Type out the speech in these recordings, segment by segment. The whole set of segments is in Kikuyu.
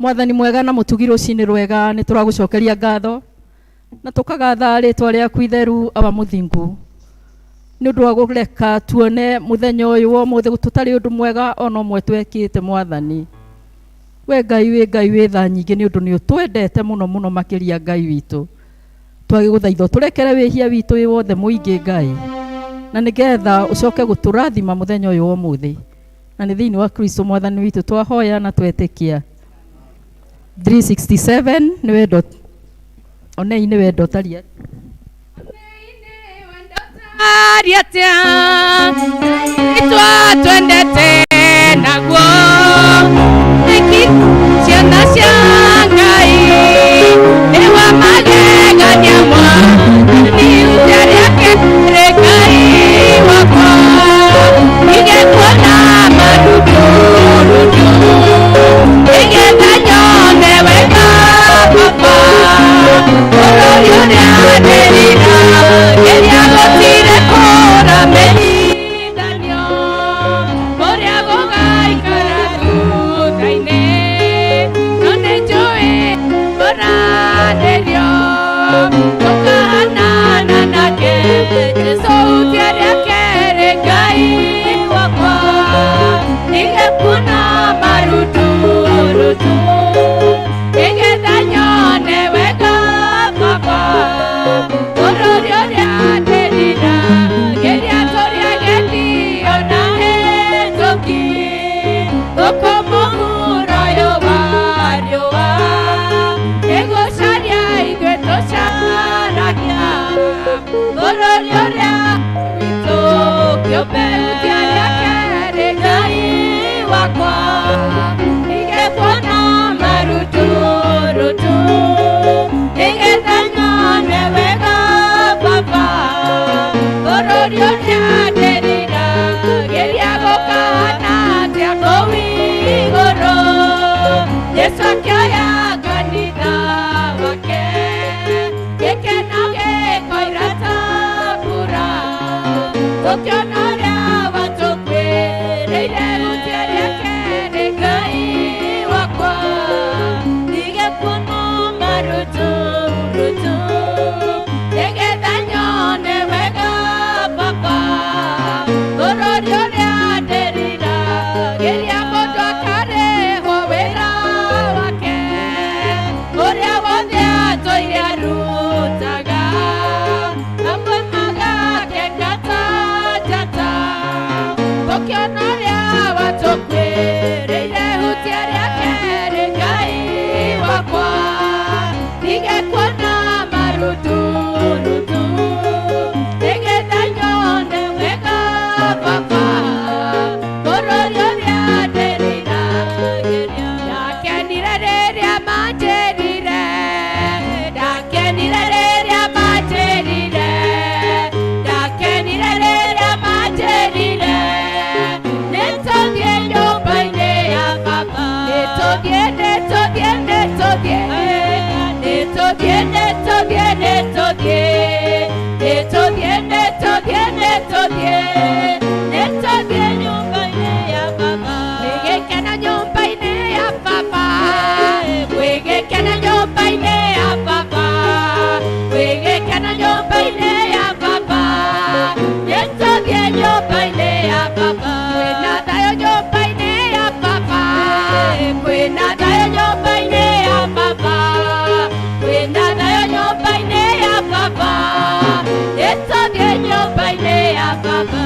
Mwathani mwega na mũtugi, rũcinĩ rwega nĩ tũragũcokeria ngatho na tũkagatha rĩtwa rĩaku itheru, Awa mũthingu, nĩ ũndũ wa gũreka tuone mũthenya ũyũ wa ũmũthĩ tũtarĩ ũndũ mwega ona ũmwe twekĩte. Mwathani, we Ngai wĩ Ngai wĩ tha nyingĩ, nĩ ũndũ nĩ ũtwendete mũno mũno makĩria. Ngai witũ, twagĩgũthaitha ũtũrekere wĩhia witũ wĩ wothe mũingĩ, Ngai, na nĩgetha ũcoke gũtũrathima mũthenya ũyũ wa ũmũthĩ, na nĩ thĩinĩ wa Kristo Mwathani witũ twahoya na twetĩkia. 367, nĩ wendo onei, nĩ wendo ũtari. Ariatia itwa twendete naguo Eki ciana cia Ngai nĩ wa magegania, Mwathani iruta rĩake rĩ Ngai wakwa igekuona maruturutu nĩgetha nyone wega Baba, bũrũri ũrĩa ndĩriragĩria gũtirĩ kũramenyithanio kũrĩa gũgaikara thutha-inĩ, no nĩ njũĩ kũranĩrio tũkahanana nake Jesũ hutia rĩake rĩ Ngai wakwa ndigekuona maruturutu nĩgetha nyone wega Baba, bũrũri ũrĩa ndĩriragĩria tũrĩa gendio na hetũki gũkũ mũhuro ũyũ wa riũa nĩgũcaria ithuĩ tũcaragia bũrũri ũrĩa witũ kĩũmbe hutia rĩake rĩ Ngai wakwa igekuona maruturutu nĩgetha nyone wega Baba, bũrũri ũrĩa ndĩriragĩria gũkahana atĩa kũu igũrũ Jesũ akĩoya kanitha wake gĩkeno gĩkoira ta mbura tũkĩona ũrĩa watũkuĩrĩire hutia rĩake rĩ Ngai wakwa ndigekuona maruturutu nĩgetha nyone wega Baba, bũrũri ũrĩa ndĩriragĩria mũndũ akarĩhwo wĩra wake ũrĩa wothe atũire arutaga, amwe magakenga ta njata ũkĩona ũrĩa watũkuĩrĩire hutia rĩake rĩ Ngai wakwa ndigekuona maruturutu nĩgetha nyone wega Baba, bũrũri ũrĩa ndĩriragĩria. Ndakenire rĩrĩa manjĩrire, ndakenire rĩrĩa manjĩrire, ndakenire rĩrĩa manjĩrire nĩtũthiĩ nyũmba-inĩ ya Baba, nĩtũthiĩ, nĩtũthiĩ, nĩtũthiĩ, nĩtũthiĩ, nĩtũthiĩ, nĩtũthiĩ, nĩtũthiĩ, nĩtũthiĩ, nĩtũthiĩ, nĩtũthiĩ nyũmba-inĩ ya Baba. Gwĩ gĩkeno nyũmba-inĩ ya Baba, gwĩ gĩkeno nyũmba-inĩ ya Baba, gwĩ gĩkeno nyũmba-inĩ ya Baba, nĩtũthiĩ nyũmba-inĩ ya Baba. Kwĩna thayũ nyũmba-inĩ ya Baba, kwĩna thayũ nyũmba-inĩ ya Baba, kwĩna thayũ nyũmba-inĩ ya Baba, nĩtũthiĩ nyũmba-inĩ ya Baba.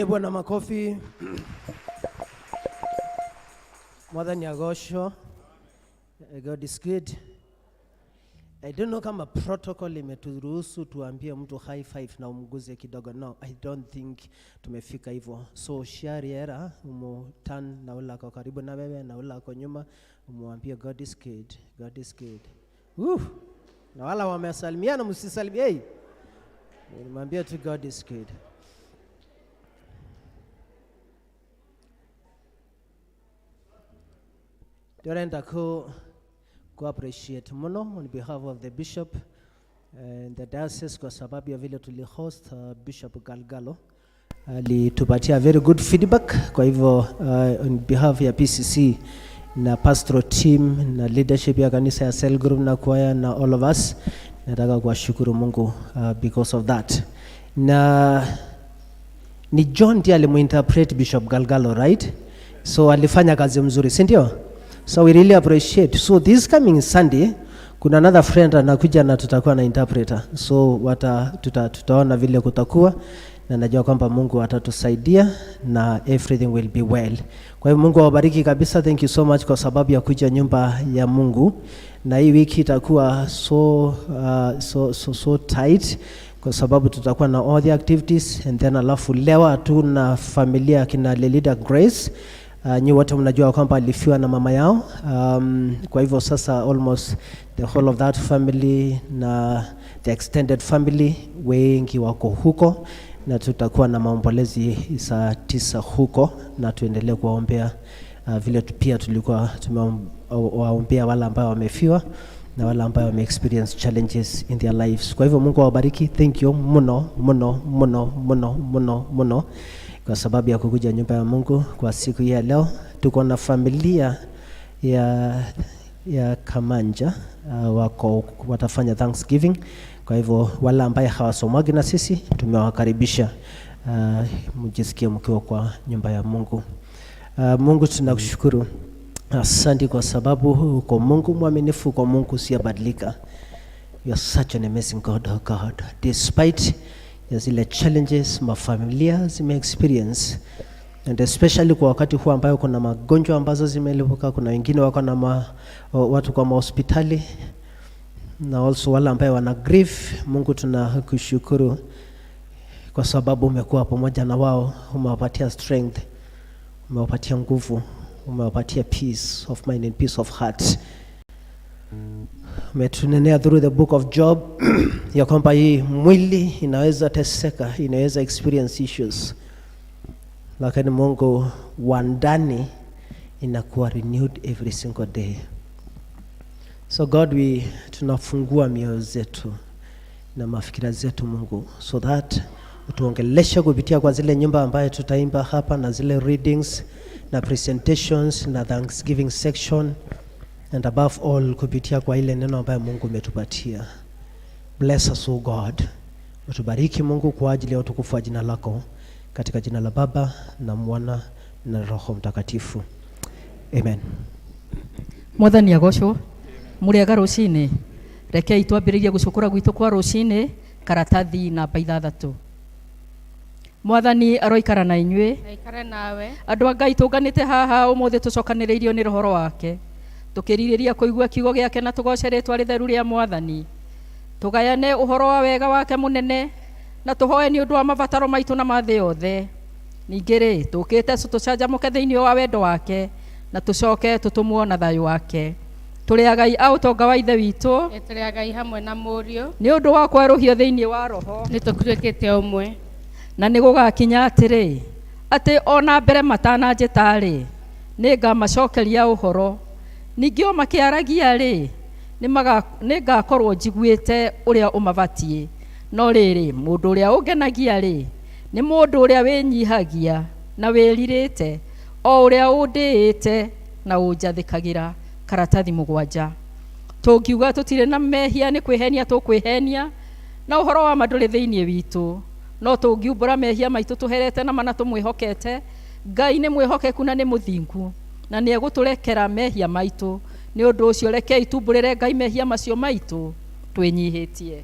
Tupigie Bwana makofi. Mwathani agocwo. God is good. I don't know kama protocol imeturuhusu tuambie mtu high five na umguze kidogo. No, I don't think tumefika hivyo. So share era umutan na ule ako karibu na wewe na ule ako nyuma, umwambie God is good. God is good. Woo! Na wala wamesalimiana, msisalimie. Hey. Nimwambie tu God is good. Ndĩrenda ku appreciate muno on behalf of the bishop and the diocese kwa sababu ya vile tulihost Bishop Galgalo alitupatia very good feedback. Kwa hivyo on behalf ya PCC na pastoral team na leadership ya kanisa ya cell group na choir na all of us, nataka kuwashukuru Mungu because of that. Na ni John ndiye alimuinterpret Bishop Galgalo, right? So alifanya kazi mzuri, si ndio? So we really appreciate. So this coming Sunday kuna another friend anakuja na tutakuwa na interpreter. So tutaona vile kutakuwa na najua kwamba Mungu atatusaidia na everything will be well. Kwa hiyo Mungu awabariki kabisa. Thank you so much kwa sababu ya kuja nyumba ya Mungu, na hii wiki itakuwa so tight kwa sababu tutakuwa na all the activities and then alafu leo hatuna familia kina Lelida Grace. Nyi wote mnajua kwamba alifiwa na mama yao. Kwa hivyo sasa almost the whole of that family na the extended family wengi wako huko, na tutakuwa na maombolezi saa 9 huko, na tuendelee kuwaombea vile pia tulikuwa tumewaombea wale ambao wamefiwa na wale ambao wame experience challenges in their lives. Kwa hivyo Mungu awabariki. Thank you muno muno muno muno muno muno kwa sababu ya kukuja nyumba ya Mungu kwa siku hii ya leo. Tuko na familia ya Kamanja wako watafanya Thanksgiving. Kwa hivyo wale ambaye hawasomagi na sisi tumewakaribisha, mjisikie mkiwa kwa nyumba ya Mungu. Mungu tunakushukuru. Asante kwa sababu uko Mungu mwaminifu, uko Mungu usiyebadilika. You are such an amazing God, oh God. Despite ya zile challenges mafamilia zime experience, and especially kwa wakati huu ambayo kuna magonjwa ambazo zimelipuka, kuna wengine wako na watu kwa mahospitali na also wale ambayo wana grief. Mungu tunakushukuru kwa sababu umekuwa pamoja na wao, umewapatia strength, umewapatia nguvu, umewapatia peace of mind and peace of heart. Umetunenea through the book of Job ya kwamba hii mwili inaweza teseka, inaweza experience issues, lakini Mungu wa ndani inakuwa renewed every single day. So God, we tunafungua mioyo zetu na mafikira zetu Mungu, so that utuongeleshe kupitia kwa zile nyimbo ambayo tutaimba hapa na zile readings na presentations na thanksgiving section, and above all kupitia kwa ile neno ambayo Mungu umetupatia. Bless us, O God. Utubariki Mungu kwa ajili ya utukufu wa jina lako, katika jina la Baba na Mwana na Roho Mtakatifu. Amen. Mwathani agocwo. Mũrĩega rũcinĩ. Rekei twambĩrĩrie gũcukũra gwitũ kwa rũcinĩ karatathi namba 6. Mwathani aroikara na inyuĩ. Aikare nawe. Andũ a Ngai tũnganĩte haha ũmũthĩ tũcokanĩrĩirio nĩ rohoro wake, tũkĩrirĩria kũigua kiugo gĩake na tũgoce rĩtwa rĩtheru rĩa Mwathani, tũgayane ũhoro wa wega wake mũnene na tũhoe nĩ ũndũ wa mabataro maitũ na ma thĩ yothe. Ningĩ rĩ, tũkĩte tũcanjamũke thĩinĩ wa wendo wake na tũcoke tũtũmwo na thayũ wake. Tũrĩ agai a ũtonga wa Ithe witũ, Tũrĩ agai hamwe na Mũriũ, nĩ ũndũ wa kwerũhio thĩinĩ wa Roho, nĩ tũtuĩkĩte ũmwe. Na nĩ gũgakinya atĩrĩ, atĩ ona mbere matananjĩta-rĩ, nĩ ngamacokeria ũhoro. Ningĩ o makĩaragia-rĩ, nĩ ngakorwo njiguĩte ũrĩa ũmabatiĩ. No rĩrĩ, mũndũ ũrĩa ũngenagia-rĩ, nĩ mũndũ ũrĩa wĩnyihagia na wĩrirĩte, o ũrĩa ũndĩĩte na ũnjathĩkagĩra. Karatathi 7. Tũngiuga tũtirĩ na mehia nĩ kwĩhenia tũkwĩhenia, na ũhoro wa ma ndũrĩ thĩinĩ witũ. No tũngiumbũra mehia maitũ tũherete na mana tũmwĩhokete, Ngai nĩ mwĩhokeku na nĩ mũthingu, na nĩ egũtũrekera mehia maitũ. Nĩ ũndũ ũcio rekei tumbũrĩre Ngai mehia macio maitũ twĩnyihĩtie.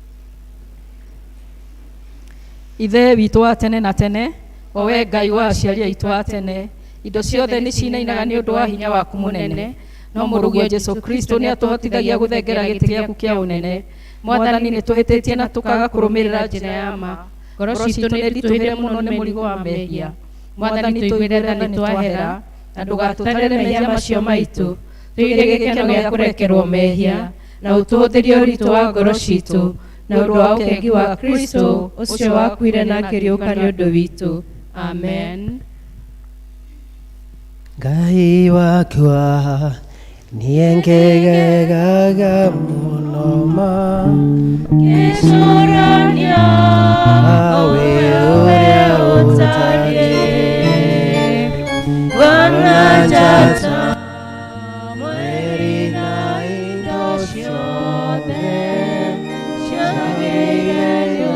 Ithe witũ wa tene na tene, O we Ngai wa aciari aitũ a tene, indo ciothe nĩ cinainaga nĩ ũndũ wa hinya waku mũnene. No mũrũguo Jesu Kristo nĩ atũhotithagia gũthengera gĩtĩ gĩaku kĩa ũnene. Mwathani, nĩ tũhĩtĩtie na tũkaga kũrũmĩrĩra njĩra ya ma. Ngoro citũ nĩ nditũhĩre mũno nĩ mũrigo wa mehia. Mwathani, tũiguĩre tha nĩ twahera, na ndũgatũtarĩre mehia macio maitũ. Tũigĩre gĩkeno gĩa kũrekerwo mehia, na ũtũhũthĩrie ũritũ wa ngoro citũ, na ũndũ wa ũkengi wa Kristo ũcio wakuire na akĩriũka nĩ ũndũ witũ. Amen. Ngai wakwa niĩ ngegegaga mũno ma Ngĩcũrania awe ũrĩa ũtariĩ Bwana njata mweri na indo ciothe ciagĩrĩire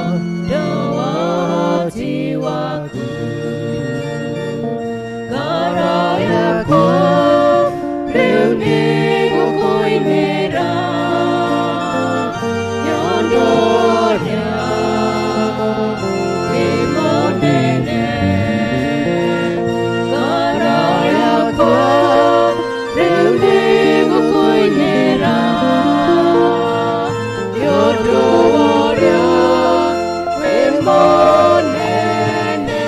ũndũ wa ũhoti waku. Ngoro yakwa rĩu nĩgũkũinĩra nĩ ũndũ ũrĩa wĩ mũnene. Ngoro yakwa rĩu nĩgũkũinĩra nĩ ũndũ ũrĩa wĩ mũnene.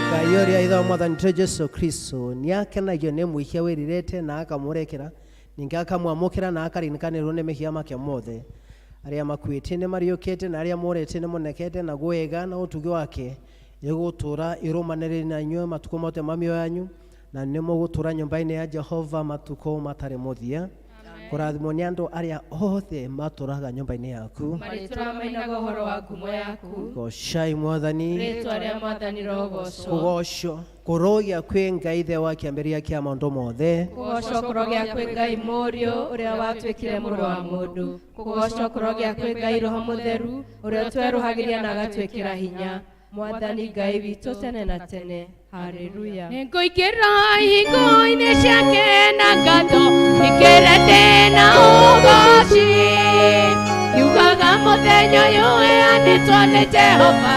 Ngai ũrĩa ithe wa mwathani witũ Jesu Kristo nĩakenagio nĩ mwĩhia wĩrirĩte na akamũrekera, ningĩ akamwamũkĩra na akaririkanĩrwo nĩ mehia make mothe. Arĩa makuĩte nĩ mariũkĩte na arĩa morĩte nĩ monekete, na wega na ũtugi wake ĩgũtũra ĩrũmanĩrĩire na inyuĩ matukũ mothe ma mĩoyo yanyu, na nĩ mũgũtũra nyũmba-inĩ ya Jehova matukũ matarĩ mũthia. Kũrathimwo nĩ andũ arĩa othe matũraga nyũmba-inĩ yaku. Marĩtũra mainaga ũhoro wa ngumo yaku. Gocai Mwathani. Rĩtwa rĩa Mwathani rogocwo. Kũgocwo kũrogĩa kwĩ Ngai ithe wa kĩambĩrĩria kĩa maũndũ mothe. Kũgocwo kũrogĩa kwĩ Ngai Mũriũ ũrĩa watuĩkire mũrũ wa mũndũ. Kũgocwo kũrogĩa kwĩ Ngai Roho Mũtheru ũrĩa ũtwerũhagĩria na agatwĩkĩra hinya. Mwathani Ngai witũ tene na tene. Haleluya. Nĩngũingĩra ihingo-inĩ ciake na ngatho, ingĩre ndĩ na ũgoci, ngiugaga mũthenya ũyũ ũheanĩtwo nĩ Jehova,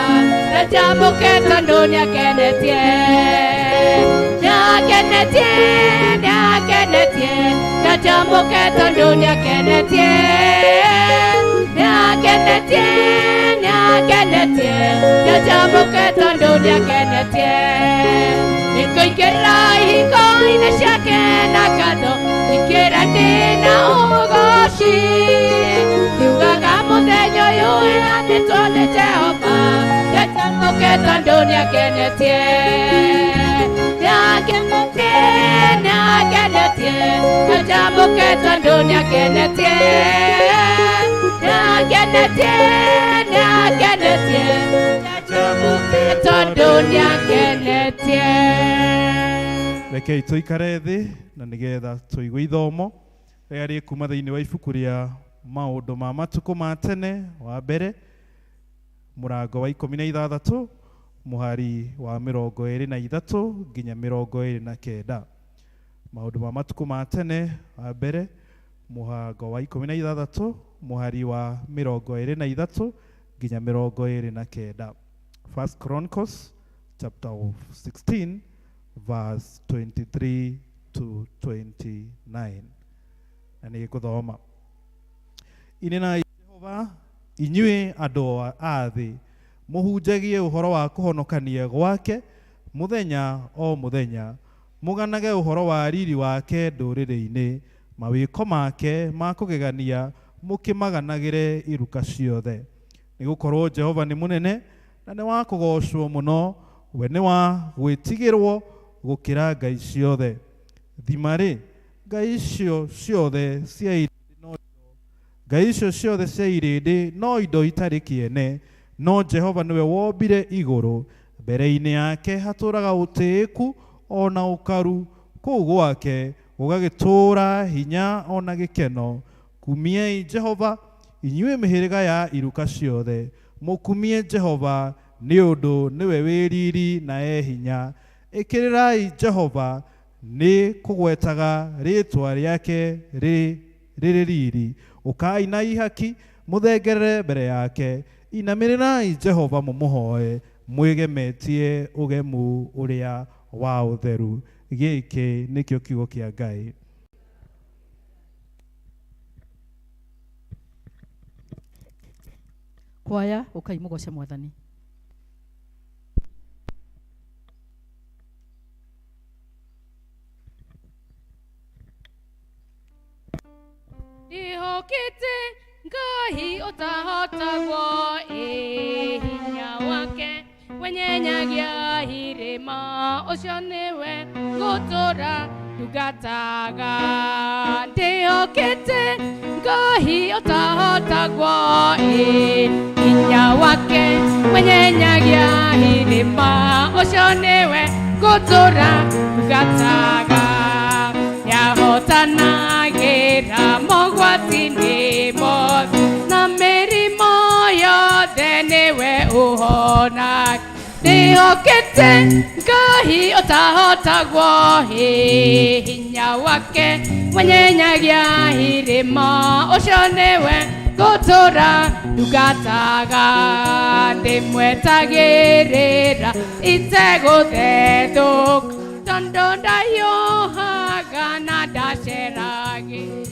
na njamũke tondũ nĩakenetie, nĩakenetie, nĩakenetie, na njamũke tondũ nĩakenetie, nĩakenetie, nĩakenetie, na njamũke tondũ nĩakenetie. Nĩngũingĩra ihingo-inĩ ciake na ngatho, ingĩra ndĩ na ũgoci, ngiugaga mũthenya ũyũ ũheanĩtwo nĩ Jehova, na njamũke tondũ nĩakenetie, nĩakenetie, nĩakenetie, na njamũke tondũ nĩakenetie, nĩakenetie, nĩakenetie, na njamũke tondũ nĩakenetie. Rekei tũikare thĩ na nĩgetha tũigue ithomo rĩrĩa rĩkuma thĩinĩ wa ibuku rĩa Maũndũ ma Matukũ ma Tene wa mbere, mũrango wa 16, mũhari wa 23 nginya 29. Maũndũ ma Matukũ ma Tene wa mbere, mũrango wa 16, mũhari wa 23 nginya 29. First Chronicles chapter 16 verse 23 to 29. Na nĩ ngũthoma. Inĩrai Jehova inyuĩ andũ a thĩ, mũhunjagie ũhoro wa kũhonokania gwake mũthenya o mũthenya, mũganage ũhoro wa riri wake ndũrĩrĩ-inĩ, mawĩko make ma kũgegania mũkĩmaganagĩre iruka ciothe. Nĩgũkorwo Jehova nĩ mũnene na nĩ wa kũgocwo mũno, we nĩ wa gwĩtigĩrwo gũkĩra ngai ciothe. Thima-rĩ, ngai icio ciothe cia irĩndĩ no ngai icio ciothe cia irĩndĩ no indo itarĩ kĩene, no Jehova nĩwe wombire igũrũ. Mbere-inĩ yake hatũũraga ũtĩĩku o na ũkaru, kũu gwake gũgagĩtũũra hinya o na gĩkeno. Kumiai Jehova inyuĩ mĩhĩrĩga ya iruka ciothe, mũkumie Jehova nĩ ũndũ nĩwe wĩ riri na e hinya. Ĩkĩrĩrai Jehova nĩ kũgwetaga rĩĩtwa rĩake rĩrĩ riri. Ũkai na ihaki mũthengerere mbere yake, inamĩrĩrai Jehova mũmũhoe. Mwĩgemetie ũgemu ũrĩa wa ũtheru. Gĩkĩ nĩkĩo kiugo kĩa Ngai. Kwaya ukai mugoce mwathani. Ndihokete Ngai ũtahotagwo, ĩ hinya wake wenyenyagia irĩma, ũcio nĩwe ngũtũũra ndungataga. Ndihokete Ngai ũtahotagwo, ĩ hinya wake wenyenyagia irĩma, ũcio nĩwe ngũtũũra ndungataga. Yahotanagĩra mogwati-inĩ mothe na mĩrimũ yothe nĩwe ũhonagia. Ndihokete Ngai ũtahotagwo, ĩ hinya wake wenyenyagia irĩma, ũcio nĩwe ngũtũũra ndungataga. Ndĩmwetagĩrĩra itegũthethũka, tondũ ndahiũhaga na ndaceragĩra.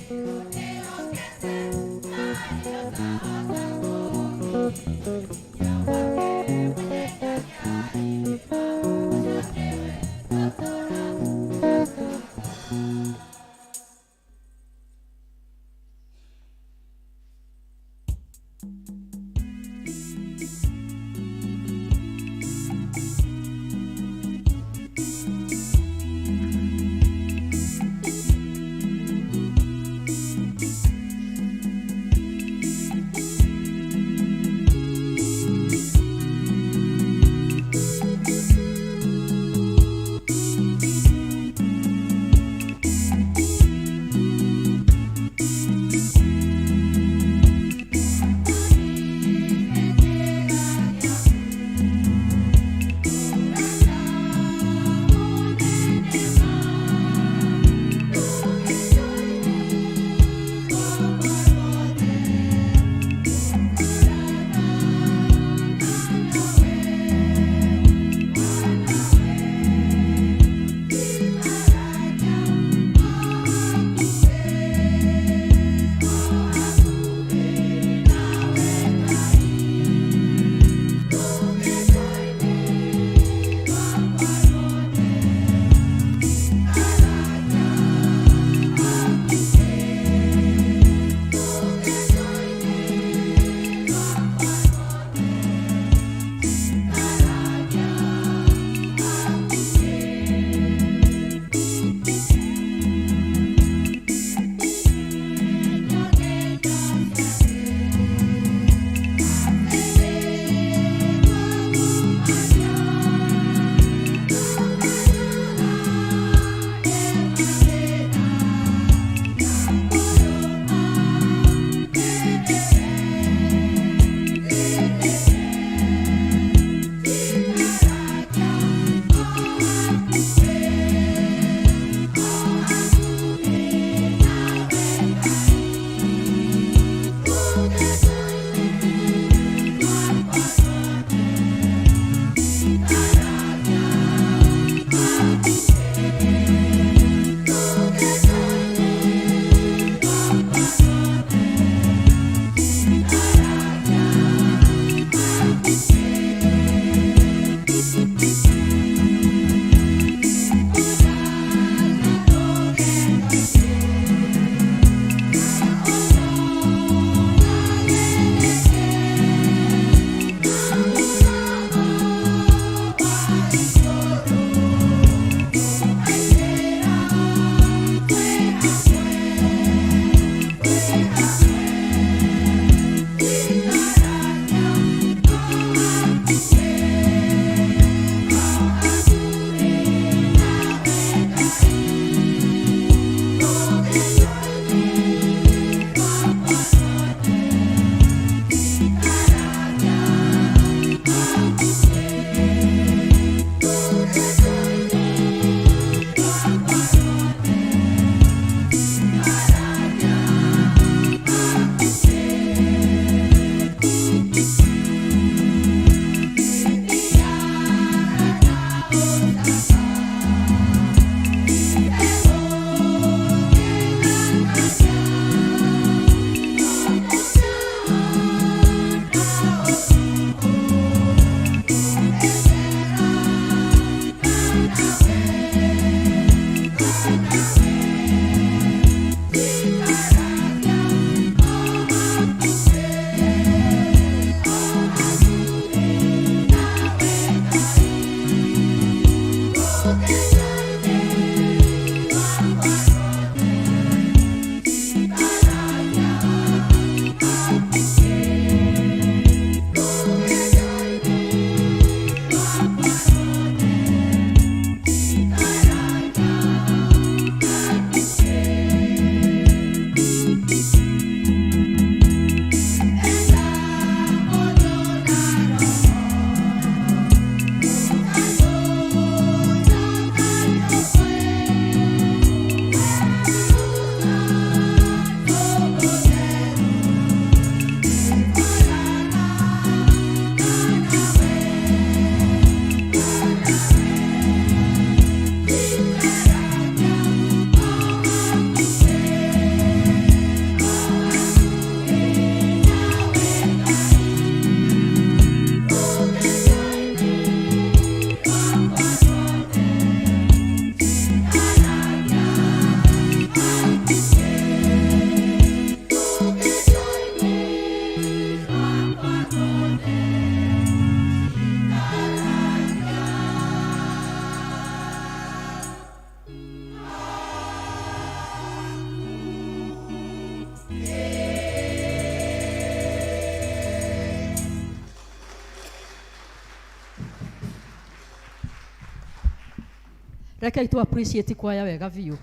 Rekei tu appreciate kwaya wega biũ.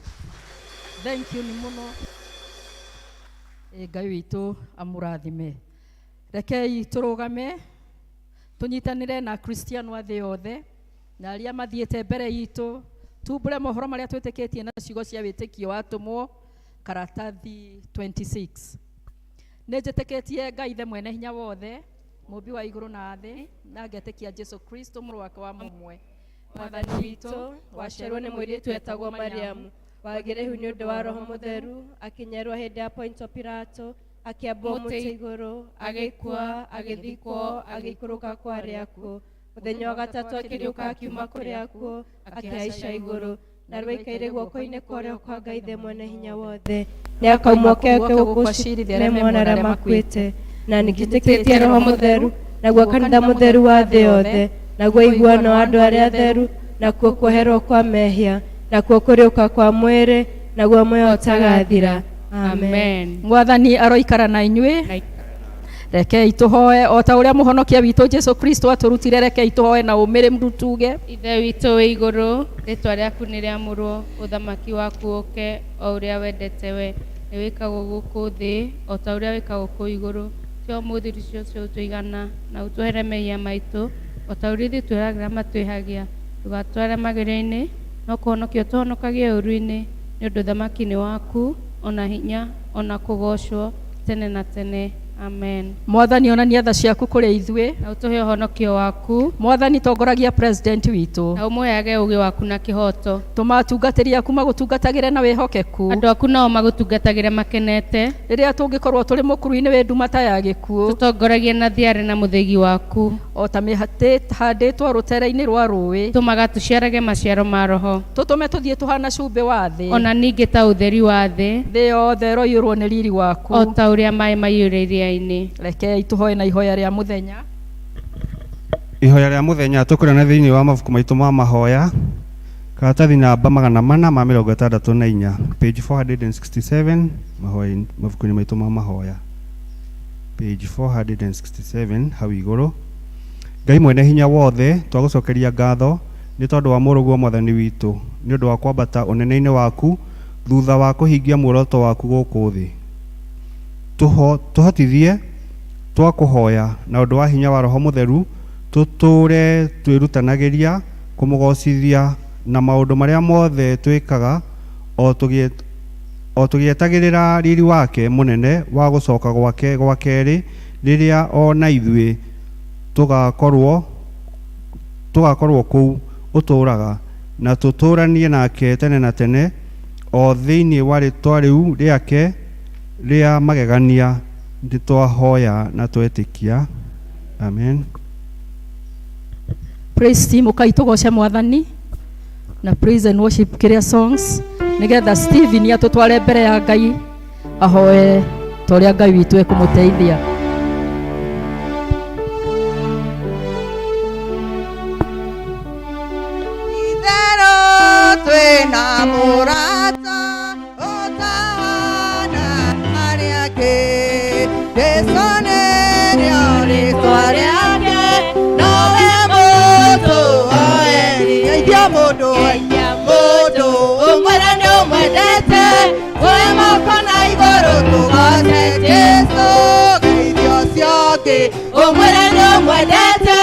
Thank you ni mũno. Ngai witũ amũrathime. Rekei tũrũgame tũnyitanĩre na Kristiano a thĩ yothe na arĩa mathiĩte mbere itũ, tumbũre mohoro marĩa twĩtĩkĩtie na ciugo cia wĩtĩkio wa atũmwo, karatathi 26. Nĩ njĩtĩkĩtie Ngai Ithe mwene hinya wothe, mũmbi wa igũrũ na thĩ, na ngetĩkia Jesu Kristo mũrũ wake wa mũmwe, Mwathani witũ, waciarwo nĩ mũirĩtu etagwo Mariamu, wagĩrĩhu nĩ ũndũ wa Roho Mũtheru, akĩnyarwo hĩndĩ ya Ponto Pilato, akĩambwo mũtĩ igũrũ, agĩkua, agĩthikwo, agĩikũrũka kwa arĩa akuũ. Mũthenya wa gatatũ akĩriũka akiuma kũrĩa akuũ, akĩhaica igũrũ, na rĩu aikaire guoko-inĩ kwa ũrĩo kwa Ngai Ithe mwene hinya wothe. Nĩ akauma oke gũkũ acirithia arĩa me muoyo na arĩa makuĩte. Na nĩnjĩtĩkĩtie Roho Mũtheru, naguo kanitha mũtheru wa thĩ yothe, naguo ũiguano wa andũ arĩa atheru, nakuo kuoherwo kwa mehia, nakuo kũriũka kwa mwĩrĩ, naguo muoyo ũtagathira. Amen. Mwathani aroikara na inyuĩ. Rekei tũhoe o ta ũrĩa mũhonokia witũ Jesu Kristo atũrutire. Rekei tũhoe na ũmĩrĩru tuge: Ithe witũ wĩ igũrũ, rĩtwa rĩaku nĩ rĩamũrwo, ũthamaki waku ũke, o ũrĩa wendete we nĩ wĩkagwo gũkũ thĩ o ta ũrĩa wĩkagwo kũu igũrũ. Tũhe ũmũthĩ irio cia ũtũigana, na ũtuohere mehia maitũ o ta ũrĩa ithuĩ tuohagĩra matwĩhagia. Ndũgatware magerio-inĩ, no kũhonokia ũtũhonokagie ũũru-inĩ, nĩ ũndũ ũthamaki nĩ waku, ona hinya, ona kũgoocwo tene na tene. Amen. Mwathani, onania tha ciaku kũrĩ ithuĩ, na ũtũhe ũhonokio waku. Mwathani, tongoragia president witũ, na ũmũheage ũũgĩ waku na kĩhooto. Tũma atungatĩri aku magũtungatagĩre na wĩhokeku, andũ aku nao magũtungatagĩre makenete. Rĩrĩa tũngĩkorwo tũrĩ mũkuru-inĩ wĩ nduma ta ya gĩkuũ, tũtongoragie na thiarĩ na mũthĩgi waku, o ta mĩhati handĩtwo rũtere-inĩ rwa rũĩ, tũmaga tũciarage maciaro ma Roho, tũtũme tũthiĩ tũhana cumbĩ wa thĩ, ona ningĩ ta ũtheri wa thĩ, thĩ yothe ĩroiyũrwo nĩ riri waku, o ta ũrĩa maĩ maiyũire iria-inĩ. Rekei tũhoe na ihoya rĩa mũthenya. Ihoya rĩa mũthenya tũkũrana thĩinĩ wa mabuku maitũ ma mahoya, karatathi namba 464, page 467, mahoya mabuku-inĩ maitũ ma mahoya, page 467 hau igũrũ. Ngai mwene hinya wothe, twagũcokeria ngatho nĩ tondũ wa mũrũguo Mwathani witũ, nĩ ũndũ wa kwambata ũnene-inĩ waku thutha wa kũhingia muoroto waku gũkũ thĩ. Tũhotithie twakũhoya na ũndũ wa hinya wa Roho Mũtheru, tũtũũre twĩrutanagĩria kũmũgocithia na maũndũ marĩa mothe twĩkaga, o tũgĩetagĩrĩra riri wake mũnene wa gũcoka gwake gwa kerĩ, rĩrĩa o na ithuĩ tũgakorwo kũu ũtũũraga, na tũtũũranie nake tene na tene, o thĩinĩ wa rĩtwa rĩu rĩake rĩa magegania nĩ twahoya na twetĩkia. Amen. Praise team, ũkai tũgoce Mwathani na praise and worship kĩrĩa songs, nĩgetha Stephen atũtware mbere ya Ngai ahoe ta ũrĩa Ngai witũ ekũmũteithia. Itherũ twĩna mũrata ũtahana arĩa angĩ, Jesũ nĩrĩo rĩtwa rĩake, nowe mũtũoeri. Geithia mũndũ, mũndũ ũmwĩre nĩ ũmwendete, woe moko na igũrũ tũgoce Jesũ. Geithia ũcio ũngĩ, ũmwĩre nĩ ũmwendete,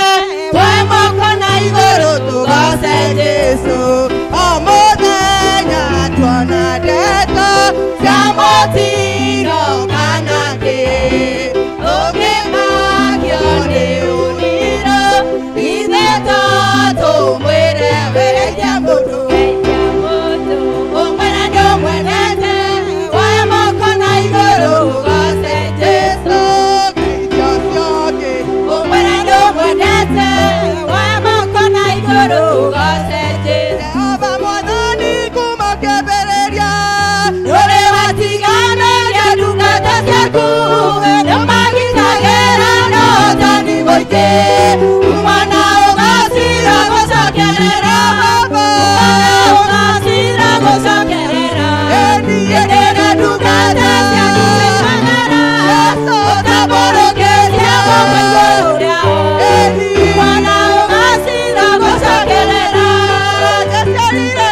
woe moko na igũrũ tũgoce Jesũ. O mũthenya tuona ndeto cia mũtino kana kĩ, ũngĩmakio nĩ ũniro, ithe to tũmwĩre geithia mũndũ, ũmwĩre nĩ ũmwendete, woe moko na igũrũ ũgoce Jesũ. Geithia ũcio ũngĩ, ũmwĩre nĩ ũmwendete, woe moko na igũrũ ũgoce Jesũ. Jehova Mwathani kuma kĩambĩrĩria, ũrĩ watiganĩria ndungata ciaku, nĩũmagitagĩra na ũhotani mũingĩ, mwana ũgacira gũcokerera, mwana ũgacira gũcokerera, ĩndĩ ndungata ciaku cikanara, ũtambũrũkĩtie guoko igũrũ rĩao, mwana ũgacira gũcokerera. Njaciarire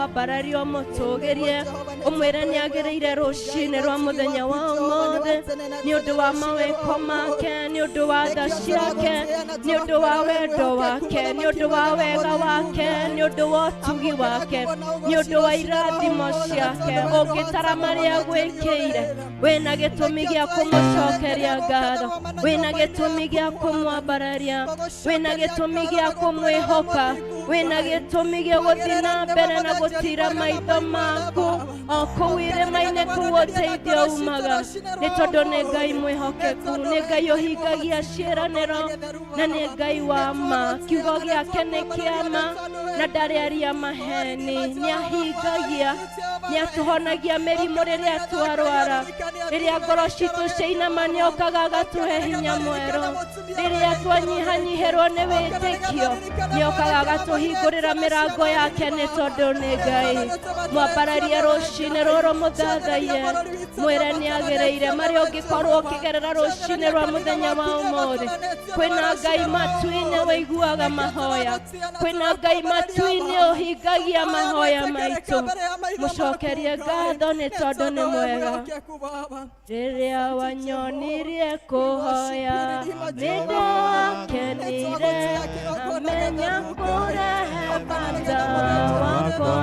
Ũmwambararie, ũmũtũgĩrie, ũmwĩre nĩ agĩrĩire rũcinĩ rwa mũthenya wa ũmũthĩ, nĩ ũndũ wa mawĩko make, nĩ ũndũ wa tha ciake, nĩ ũndũ wa wendo wake, nĩ ũndũ wa wega wake, nĩ ũndũ wa ũtugi wake, nĩ ũndũ wa irathimo ciake. Ũngĩtara marĩa agwĩkĩire, wĩna gĩtũmi gĩa kũmũcokeria ngatho, wĩna gĩtũmi gĩa kũmwambararia, wĩna gĩtũmi gĩa kũmwĩhoka, wĩna gĩtũmi gĩa gũthiĩ na mbere na gũtira maitho maku o kũu irĩma-inĩ kũu ũteithio umaga, nĩ tondũ nĩ Ngai mwĩhokeku, nĩ Ngai ũhingagia ciĩranĩro, na nĩ Ngai wa ma. Kiugo gĩake nĩ kĩa ma na ndarĩ aria maheni. Nĩ ahingagia, nĩ atũhonagia mĩrimũ rĩrĩa twarwara, rĩrĩa ngoro citũ ciainama nĩ okaga agatũhe hinya mwerũ, rĩrĩa twanyihanyihĩrwo nĩ wĩtĩkio nĩ okaga agatũhingũrĩra mĩrango yake, nĩ tondũ nĩ Ngai. Mwambararie rũcinĩ rũrũ, mũthathaiye, mwĩre nĩ agĩrĩire. Marĩa ũngĩkorwo ũkĩgerera rũcinĩ rwa mũthenya wa ũmũthĩ, kwĩna Ngai matu-inĩ wĩiguaga mahoya, kwĩna Ngai matu-inĩ ũhingagia mahoya maitũ. Mũcokerie ngatho nĩ tondũ nĩ mwega. Rĩrĩa wanyonirie kũhoya, nĩ ndakenire, amenya kũrehe bata wakwa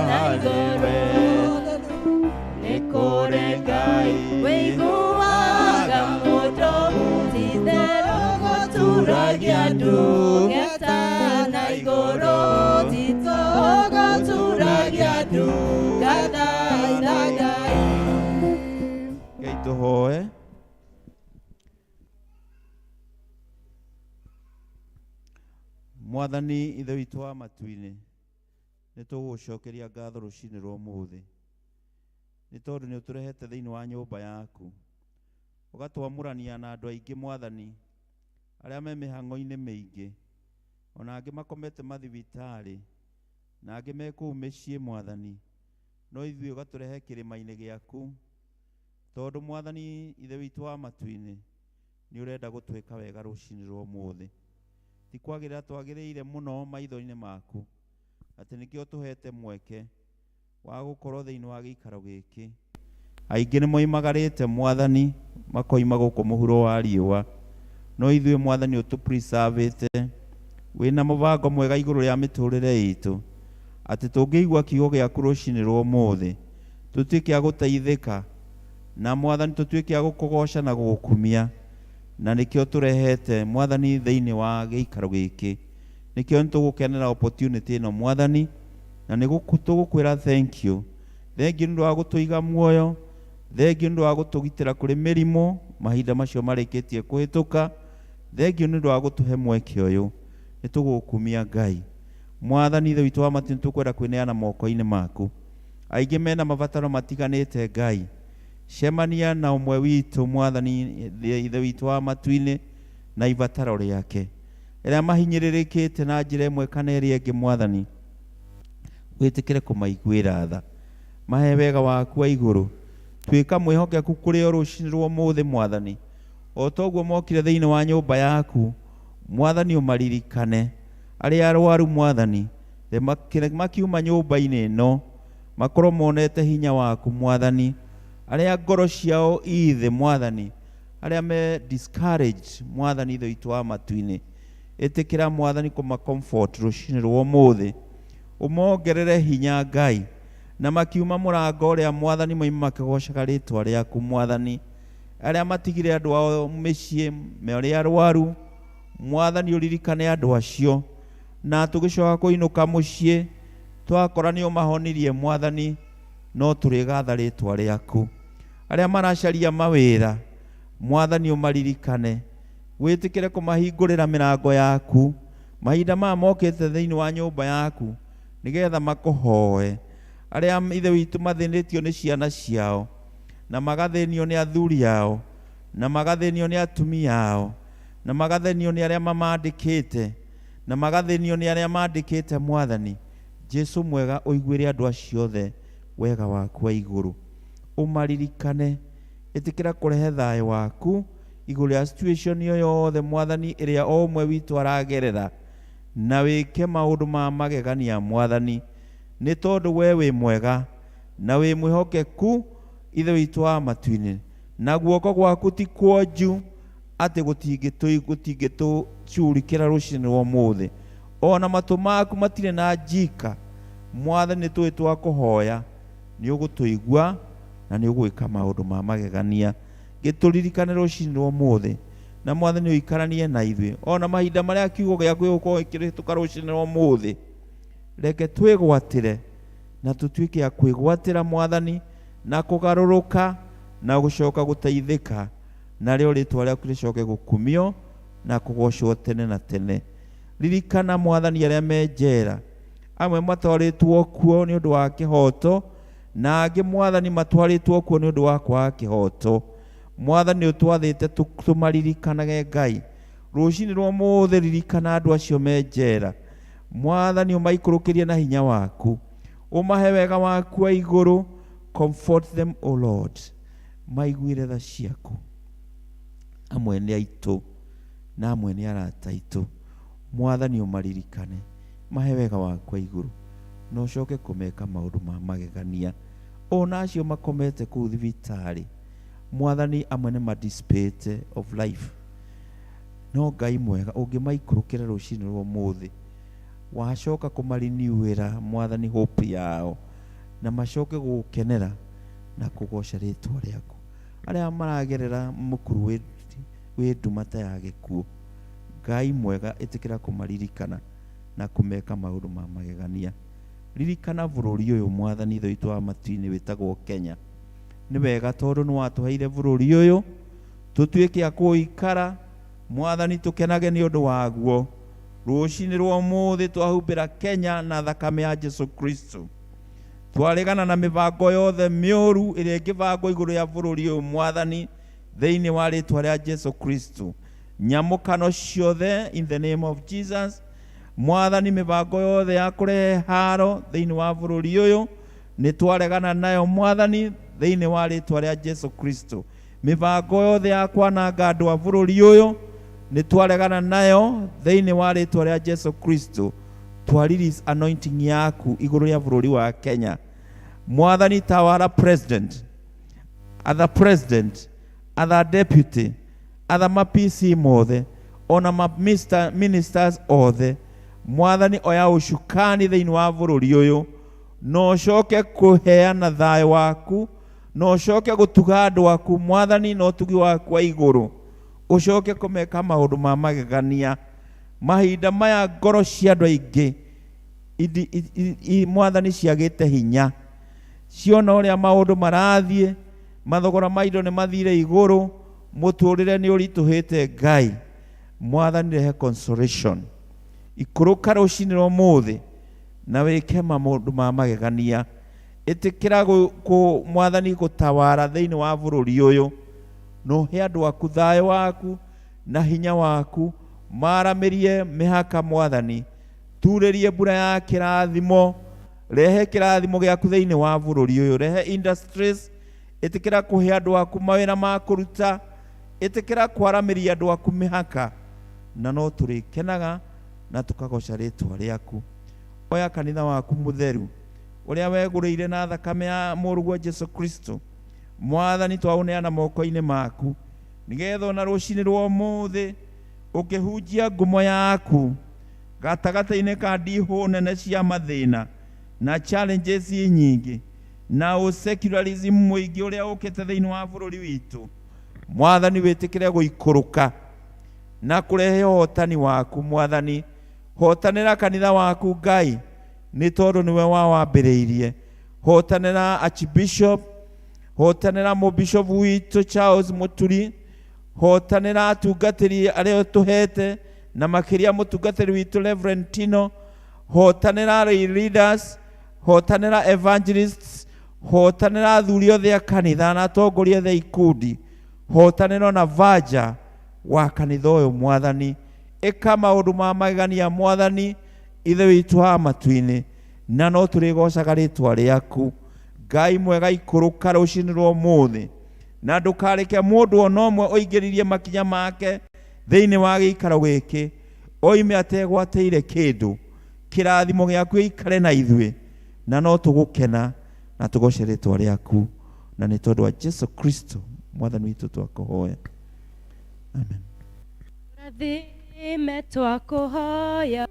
na igũrũ. Nĩ kũrĩ Ngai wĩiguaga mũndũ, ti-itherũ gũturagia ndungata na igũrũ, titũgũturagia ndungata na Ngai. Ngai tũhoe. Mwathani Ithe witũ wa matu-inĩ, nĩ tũgũgũcokeria ngatho rũcinĩ rwa ũmũthĩ, nĩ tondũ nĩ ũtũrehete thĩinĩ wa nyũmba yaku, ũgatwamũrania na andũ aingĩ Mwathani, arĩa me mĩhang'o-inĩ mĩingĩ, ona angĩ makomete mathibitarĩ, na angĩ me kũu mĩciĩ Mwathani, no ithuĩ ũgatũrehe kĩrĩma-inĩ gĩaku, tondũ Mwathani Ithe witũ wa matu-inĩ nĩ ũrenda gũtwĩka wega rũcinĩ rwa ũmũthĩ. Ti kwagĩrĩra twagĩrĩire mũno maitho-inĩ maku, atĩ nĩkĩo tũhete mweke wa gũkorwo thĩinĩ wa gĩikaro gĩkĩ. Aingĩ nĩ moimagarĩte Mwathani, makoima gũkũ mũhuro wa riũa, no ithuĩ Mwathani ũtũpreservĩte, wĩna mũbango mwega igũrũ rĩa mĩtũrĩre itũ, atĩ tũngĩigua kiugo gĩaku rũcinĩ rwa ũmũthĩ, tũtuĩke a gũteithĩka, na Mwathani tũtuĩke a gũkũgoca na gũgũkumia, na nĩkĩo tũrehete Mwathani thĩinĩ wa gĩikaro gĩkĩ. Nĩkĩo nĩ tũgũkenera opportunity ĩno Mwathani, na nĩ tũgũkwĩra thank you. Thank you nĩ ũndũ wa gũtũiga muoyo, thank you nĩ ũndũ wa gũtũgitĩra kũrĩ mĩrimũ mahinda macio marĩkĩtie kũhĩtũka, thank you nĩ ũndũ wa gũtũhe mweke ũyũ. Nĩ tũgũkumia Ngai. Mwathani Ithe witũ wa matu, nĩ tũkwenda kwĩneana moko-inĩ maku. Aingĩ mena mabataro matiganĩte Ngai, cemania na ũmwe witũ Mwathani Ithe witũ wa matu-inĩ na ibataro rĩake, arĩa mahinyĩrĩrĩkĩte na njĩra ĩmwe kana ĩrĩa ĩngĩ Mwathani, wĩtĩkĩre kũmaiguĩra tha, mahe wega waku wa igũrũ. Tuĩka mwĩhokeku kũrĩ o rũcinĩ rwa ũmũthĩ Mwathani, o toguo mokire thĩinĩ wa nyũmba yaku Mwathani, ũmaririkane. Arĩa arwaru Mwathani, makiuma nyũmba-inĩ ĩno makorwo monete hinya waku Mwathani. Arĩa ngoro ciao ii thĩ Mwathani, arĩa me discouraged Mwathani Ithe witũ wa matu-inĩ, ĩtĩkĩra Mwathani kũma comfort rũcinĩ rwa ũmũthĩ, ũmongerere hinya Ngai, na makiuma mũrango ũrĩa Mwathani moima makĩgocaga rĩtwa rĩaku Mwathani. Arĩa matigire andũ ao mĩciĩ marĩ arwaru Mwathani, ũririkane andũ acio, na tũgĩcoka kũinũka mũciĩ twakora nĩ ũmahonirie Mwathani, no tũrĩgatha rĩtwa rĩaku. Arĩa maracaria mawĩra Mwathani, ũmaririkane, wĩtĩkĩre kũmahingũrĩra mĩrango yaku mahinda maya mokĩte thĩinĩ wa nyũmba yaku, nĩgetha makũhoe. Arĩa Ithe witũ mathĩnĩtio nĩ ciana ciao, na magathĩnio nĩ athuri ao, na magathĩnio nĩ atumia ao, na magathĩnio nĩ arĩa mamandĩkĩte, na magathĩnio nĩ arĩa mandĩkĩte Mwathani Jesu mwega, ũiguĩre andũ acio othe wega waku wa igũrũ, ũmaririkane. Ĩtĩkĩra kũrehe thayũ waku igũrũ rĩa situation ĩyo yothe Mwathani ĩrĩa o ũmwe witũ aragerera, na wĩke maũndũ ma magegania Mwathani. Nĩ tondũ we wĩ mwega na wĩ mwĩhokeku Ithe witũ wa matu-inĩ, na guoko gwaku ti kuonju atĩ gũtingĩtũcurikĩra rũcinĩ rwa ũmũthĩ, ona matũ maku matirĩ na njika. Mwathani, nĩ tũĩ twakũhoya nĩ ũgũtũigua na nĩ ũgwĩka maũndũ ma magegania. Gĩtũririkane rũcinĩ rwa ũmũthĩ, na Mwathani ũikaranie na ithuĩ ona mahinda marĩa kiugo gĩaku gĩgũkorwo gĩkĩhĩtũka rũcinĩ rwa ũmũthĩ. Reke twĩgwatĩre na tũtuĩke a kwĩgwatĩra Mwathani na kũgarũrũka na gũcoka gũteithĩka, narĩo rĩtwa rĩaku rĩcoke gũkumio na kũgocwo tene na tene. Ririkana Mwathani arĩa me njera, amwe matwarĩtwo kuo nĩ ũndũ wa kĩhoto, na angĩ Mwathani matwarĩtwo kuo nĩ ũndũ wa kwaga kĩhoto. Mwathani ũtwathĩte tũmaririkanage Ngai. Rũcinĩ rwa ũmũthĩ ririkana andũ acio me njera. Mwathani ũmaikũrũkĩrie na hinya waku, ũmahe wega waku wa igũrũ. Comfort them, O Lord, maiguĩre tha ciaku. Amwe nĩ aitũ na amwe nĩ arata aitũ. Mwathani ũmaririkane, mahe wega waku wa igũrũ, na ũcoke kũmeka maũndũ ma magegania. Ona acio makomete kũu thibitarĩ, Mwathani amwe nĩ madissipate of life, no Ngai mwega ũngĩmaikũrũkĩra rũcinĩ rwa ũmũthĩ, wacoka kũmarinewĩra Mwathani hope yao, na macoke gũgũkenera na kũgoca rĩtwa rĩaku. Arĩa maragerera mũkuru wĩ nduma ta ya gĩkuũ, Ngai mwega ĩtĩkĩra kũmaririkana na kũmeka maũndũ ma magegania. Ririkana bũrũri ũyũ Mwathani Ithe witũ wa matu-inĩ wĩtagwo Kenya. Nĩ wega tondũ nĩ watũheire bũrũri ũyũ tũtuĩke a kũũikara, Mwathani tũkenage nĩ ũndũ waguo. Rũcinĩ rwa ũmũthĩ twahumbĩra Kenya na thakame ya Jesu Kristo. Twaregana na mĩbango yothe mĩũru ĩrĩa ĩngĩbangwo igũrũ rĩa bũrũri ũyũ Mwathani, thĩinĩ wa rĩtwa rĩa Jesu Kristo. Nyamũkano ciothe in the name of Jesus. Mwathani, mĩbango yothe ya kũrehe haro thĩinĩ wa bũrũri ũyũ nĩ twaregana nayo Mwathani, thĩinĩ wa rĩtwa rĩa Jesu Kristo. Mĩbango yothe ya kwananga andũ a bũrũri ũyũ nĩ twaregana nayo thĩinĩ wa rĩtwa rĩa Jesu Kristo. Twa release anointing yaku igũrũ rĩa bũrũri wa Kenya. Mwathani, tawara president, other president, other deputy, other ma PC mothe, ona ma ministers othe. Mwathani, oya ũcukani thĩinĩ wa bũrũri ũyũ, na ũcoke kũheana thayũ waku, na ũcoke gũtuga andũ aku Mwathani na ũtugi waku wa igũrũ, ũcoke kũmeka maũndũ ma magegania. Mahinda maya ngoro cia andũ aingĩ Mwathani ciagĩte hinya, ciona ũrĩa maũndũ marathiĩ, mathogora ma indo nĩ mathire igũrũ, mũtũrĩre nĩ ũritũhĩte. Ngai Mwathani, rehe consolation, ikũrũka rũcinĩ rwa ũmũthĩ na wĩke maũndũ ma magegania. Ĩtĩkĩra Mwathani gũtawara thĩinĩ wa bũrũri ũyũ, na ũhe andũ aku thayũ waku na hinya waku, maramĩrie mĩhaka Mwathani, turĩrie mbura ya kĩrathimo, rehe kĩrathimo gĩaku thĩinĩ wa bũrũri ũyũ, rehe industries, ĩtĩkĩra kũhe andũ aku mawĩra ma kũruta, ĩtĩkĩra kwaramĩria andũ aku mĩhaka, na no tũrĩkenaga na tũkagoca rĩtwa rĩaku. Oya kanitha waku mũtheru ũrĩa wegũrĩire na thakame ya mũrũguo Jesu Kristo. Mwathani, twaũneana moko-inĩ maku, nĩgetha ona rũcinĩ rwa ũmũthĩ ũkĩhunjia ngumo yaku gatagatĩ-inĩ ka ndihũ nene cia mathĩna na challenges nyingĩ na ũsecularism mũingĩ ũrĩa ũkĩte thĩinĩ wa bũrũri witũ. Mwathani, wĩtĩkĩre gũikũrũka na kũrehe ũhotani waku. Mwathani, hotanĩra kanitha waku Ngai, nĩ tondũ nĩwe wawambĩrĩirie. Hotanĩra Archbishop, hotanĩra mũbishop witũ Charles Muturi, hotanĩra atungatĩri arĩa ũtũhete, na makĩria mũtungatĩri witũ Reverend Tino, hotanĩra lay leaders, hotanĩra evangelists, hotanĩra athuri othe a kanitha na atongoria othe a ikundi, hotanĩra ona vanja wa kanitha ũyũ. Mwathani, ĩka maũndũ ma magegania. Mwathani Ithe witũ wa matu-inĩ, na no tũrĩgocaga rĩtwa rĩaku. Ngai mwega, ikũrũka rũcinĩ rwa ũmũthĩ na ndũkareke mũndũ ona ũmwe ũingĩririe makinya make thĩinĩ wa gĩikaro gĩkĩ oime ategwatĩire kĩndũ. Kĩrathimo gĩaku gĩikare na ithuĩ. Na no tũgũkena na tũgoce rĩtwa rĩaku, na nĩ tondũ wa Jesu Kristo Mwathani witũ twakũhoya. Amen. Rathime twakũhoya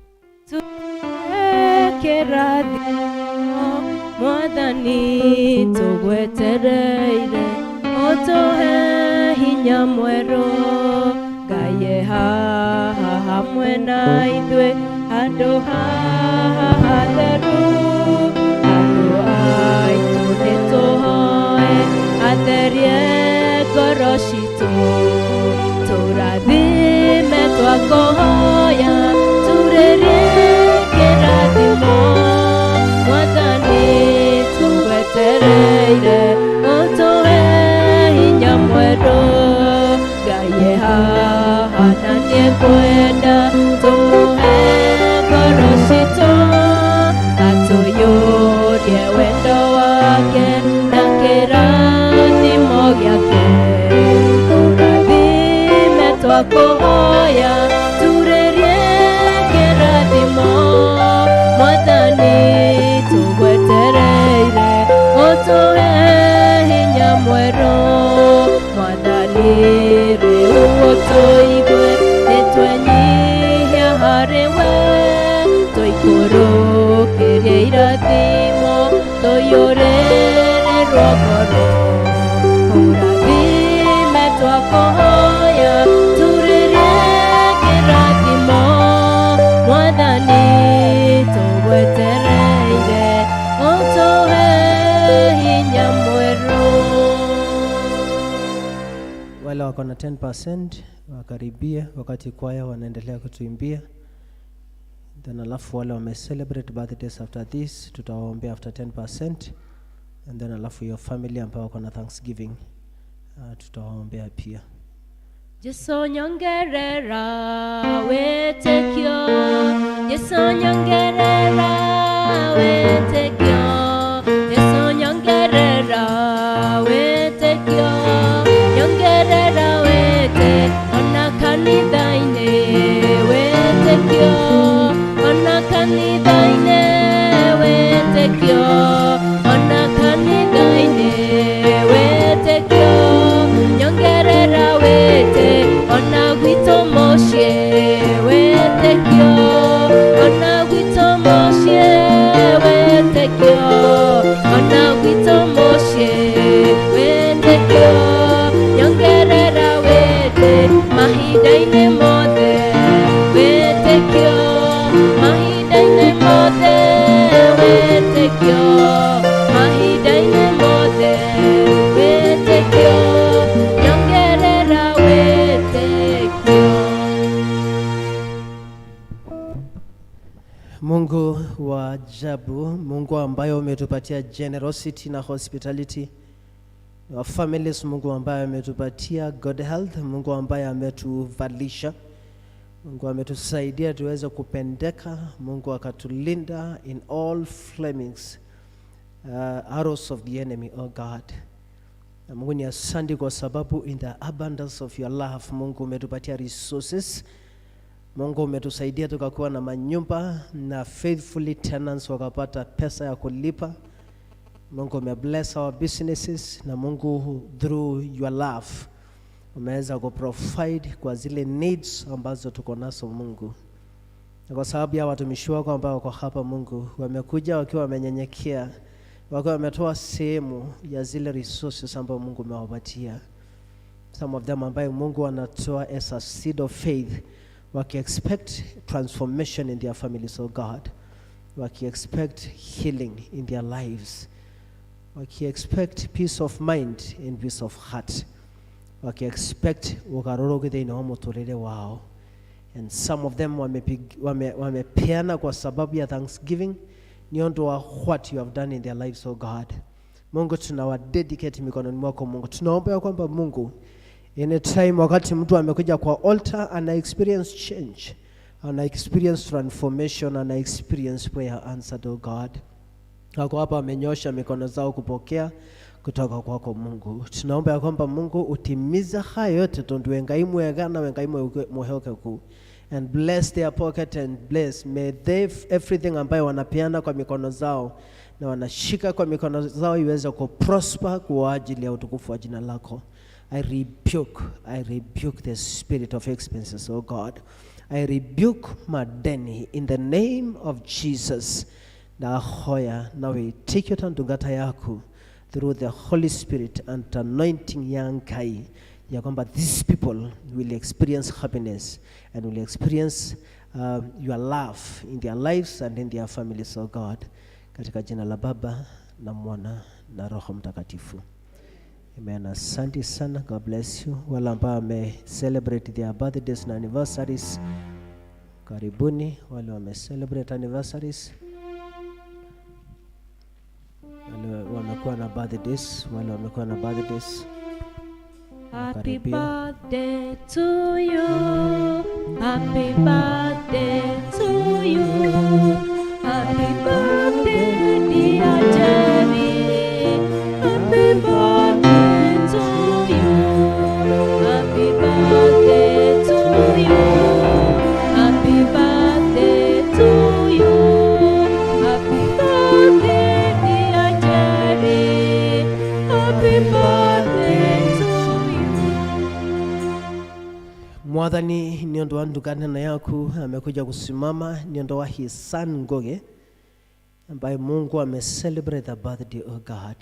kĩrathimo Mwathani tũgwetereire ũtũhe hinya mwerũ. Ngai e haha hamwe na ithuĩ handũ haha hatheru. Andũ aitũ nĩtũhoe atherie ngoro citũ. Tũrathime twakũhoya turĩrie kĩrathimo Mwathani tũgwetereire ũtũhe hinya mwerũ. Ngai e haha na nĩekwenda tũmũhe ngoro citũ, atũiyũrie wendo wake na kĩrathimo gĩake. Tũrathime twakũhoya turĩrie kĩrathimo Mwathani tũgwetereire ũtũhe hinya mwerũ. Mwathani rĩu ũtũigue nĩtwenyihia harĩ we, tũikũrũkĩrie irathimo tũiyũrĩrĩrwo ngoro. Ũrathime twakũhoya turĩrie kĩrathimo Mwathani tũgwetereire ũtũhe hinya mwerũ. Wale wako na 10% wakaribie wakati kwaya wanaendelea kutuimbia. Then alafu wale wame celebrate birthdays after this tutawaombea after 10%, and then alafu your family ambao wako na Thanksgiving tutawaombea pia. Jesu nyongerera wĩtĩkio, Jesu nyongerera wĩtĩkio, Jesu nyongerera wĩtĩkio, nyongerera wĩtĩ ona kanitha-inĩ wĩtĩkio, ona kanitha-inĩ wĩtĩkio, ona kanitha-inĩ wĩtĩkio, nyongerera wĩtĩ ona gwitũ mũciĩ wĩtĩkio, ona gwitũ mũciĩ wĩtĩkio, ona gwitũ mũciĩ wĩtĩkio, nyongerera wĩtĩ mahinda-inĩ mothe wĩtĩkio, mahinda-inĩ mothe wĩtĩkio, mahinda-inĩ mothe wĩtĩkio, nyongerera wĩtĩkio. Mungu wa ajabu, Mungu ambaye umetupatia generosity na hospitality wa families, Mungu ambaye ametupatia good health, Mungu ambaye ametuvalisha, Mungu ametusaidia tuweze kupendeka, Mungu akatulinda in all flamings arrows of the enemy, oh God. Na Mungu ni asante kwa sababu in the abundance of your love, Mungu umetupatia resources. Mungu umetusaidia tukakuwa na manyumba na faithfully tenants wakapata pesa ya kulipa. Mungu ume bless our businesses, na Mungu through your love umeweza kuprovide kwa zile needs ambazo tuko nazo Mungu. Na kwa sababu ya watumishi wako ambao wako hapa Mungu, wamekuja wakiwa wamenyenyekea, wakiwa wametoa sehemu ya zile resources ambazo Mungu umewapatia. Some of them ambayo Mungu anatoa as a seed of faith, waki-expect transformation in their families, oh God, waki-expect healing in their lives, waki-expect peace of mind and peace of heart, waki-expect ũgarũrũku thĩinĩ wa mũtũrĩre wao. And some of them wamepeana kwa sababu ya thanksgiving ni ũndũ wa what you have done in their lives, oh God. Mungu tunawa dedicate mikononi mwako Mungu. Tunaomba ya kwamba Mungu, anytime wakati mtu amekuja kwa altar ana experience change, ana experience transformation, ana experience prayer answered, oh God. Wako hapa wamenyosha mikono zao kupokea kutoka kwako Mungu. Tunaomba ya kwamba Mungu utimize haya yote tondu we Ngai mwega na we Ngai muheokeku. And bless their pocket and bless. May they everything ambayo wanapeana kwa mikono zao na wanashika kwa mikono zao iweze kuprosper kwa ajili ya utukufu wa jina lako. I rebuke the spirit of expenses, oh God. I rebuke madeni in the name of Jesus. Ndahoya nawe tikyo ndungata yaku through the Holy Spirit and anointing ya Ngai ya kwamba these people will experience happiness and will experience your love in their lives and in their families, oh God. Katika jina la Baba na Mwana na Roho Mtakatifu. Amen. Asante sana. God bless you. Wale ambao wame celebrate their birthdays na anniversaries, karibuni. Wale wame celebrate anniversaries, wale wamekuwa na birthdays, wale wamekuwa na birthdays, Happy karibia. Birthday to you. Happy birthday to you. Happy birthday, dear Jerry. Happy birthday to you. Happy birthday to you. Happy birthday to you. Happy birthday, dear Jerry. Happy birthday to you. Mwathani nĩ ũndũ wa ndungata yaku amekuja kusimama nĩ ũndũ wa his son Ngoge ambaye Mungu amecelebrate the birthday, oh God.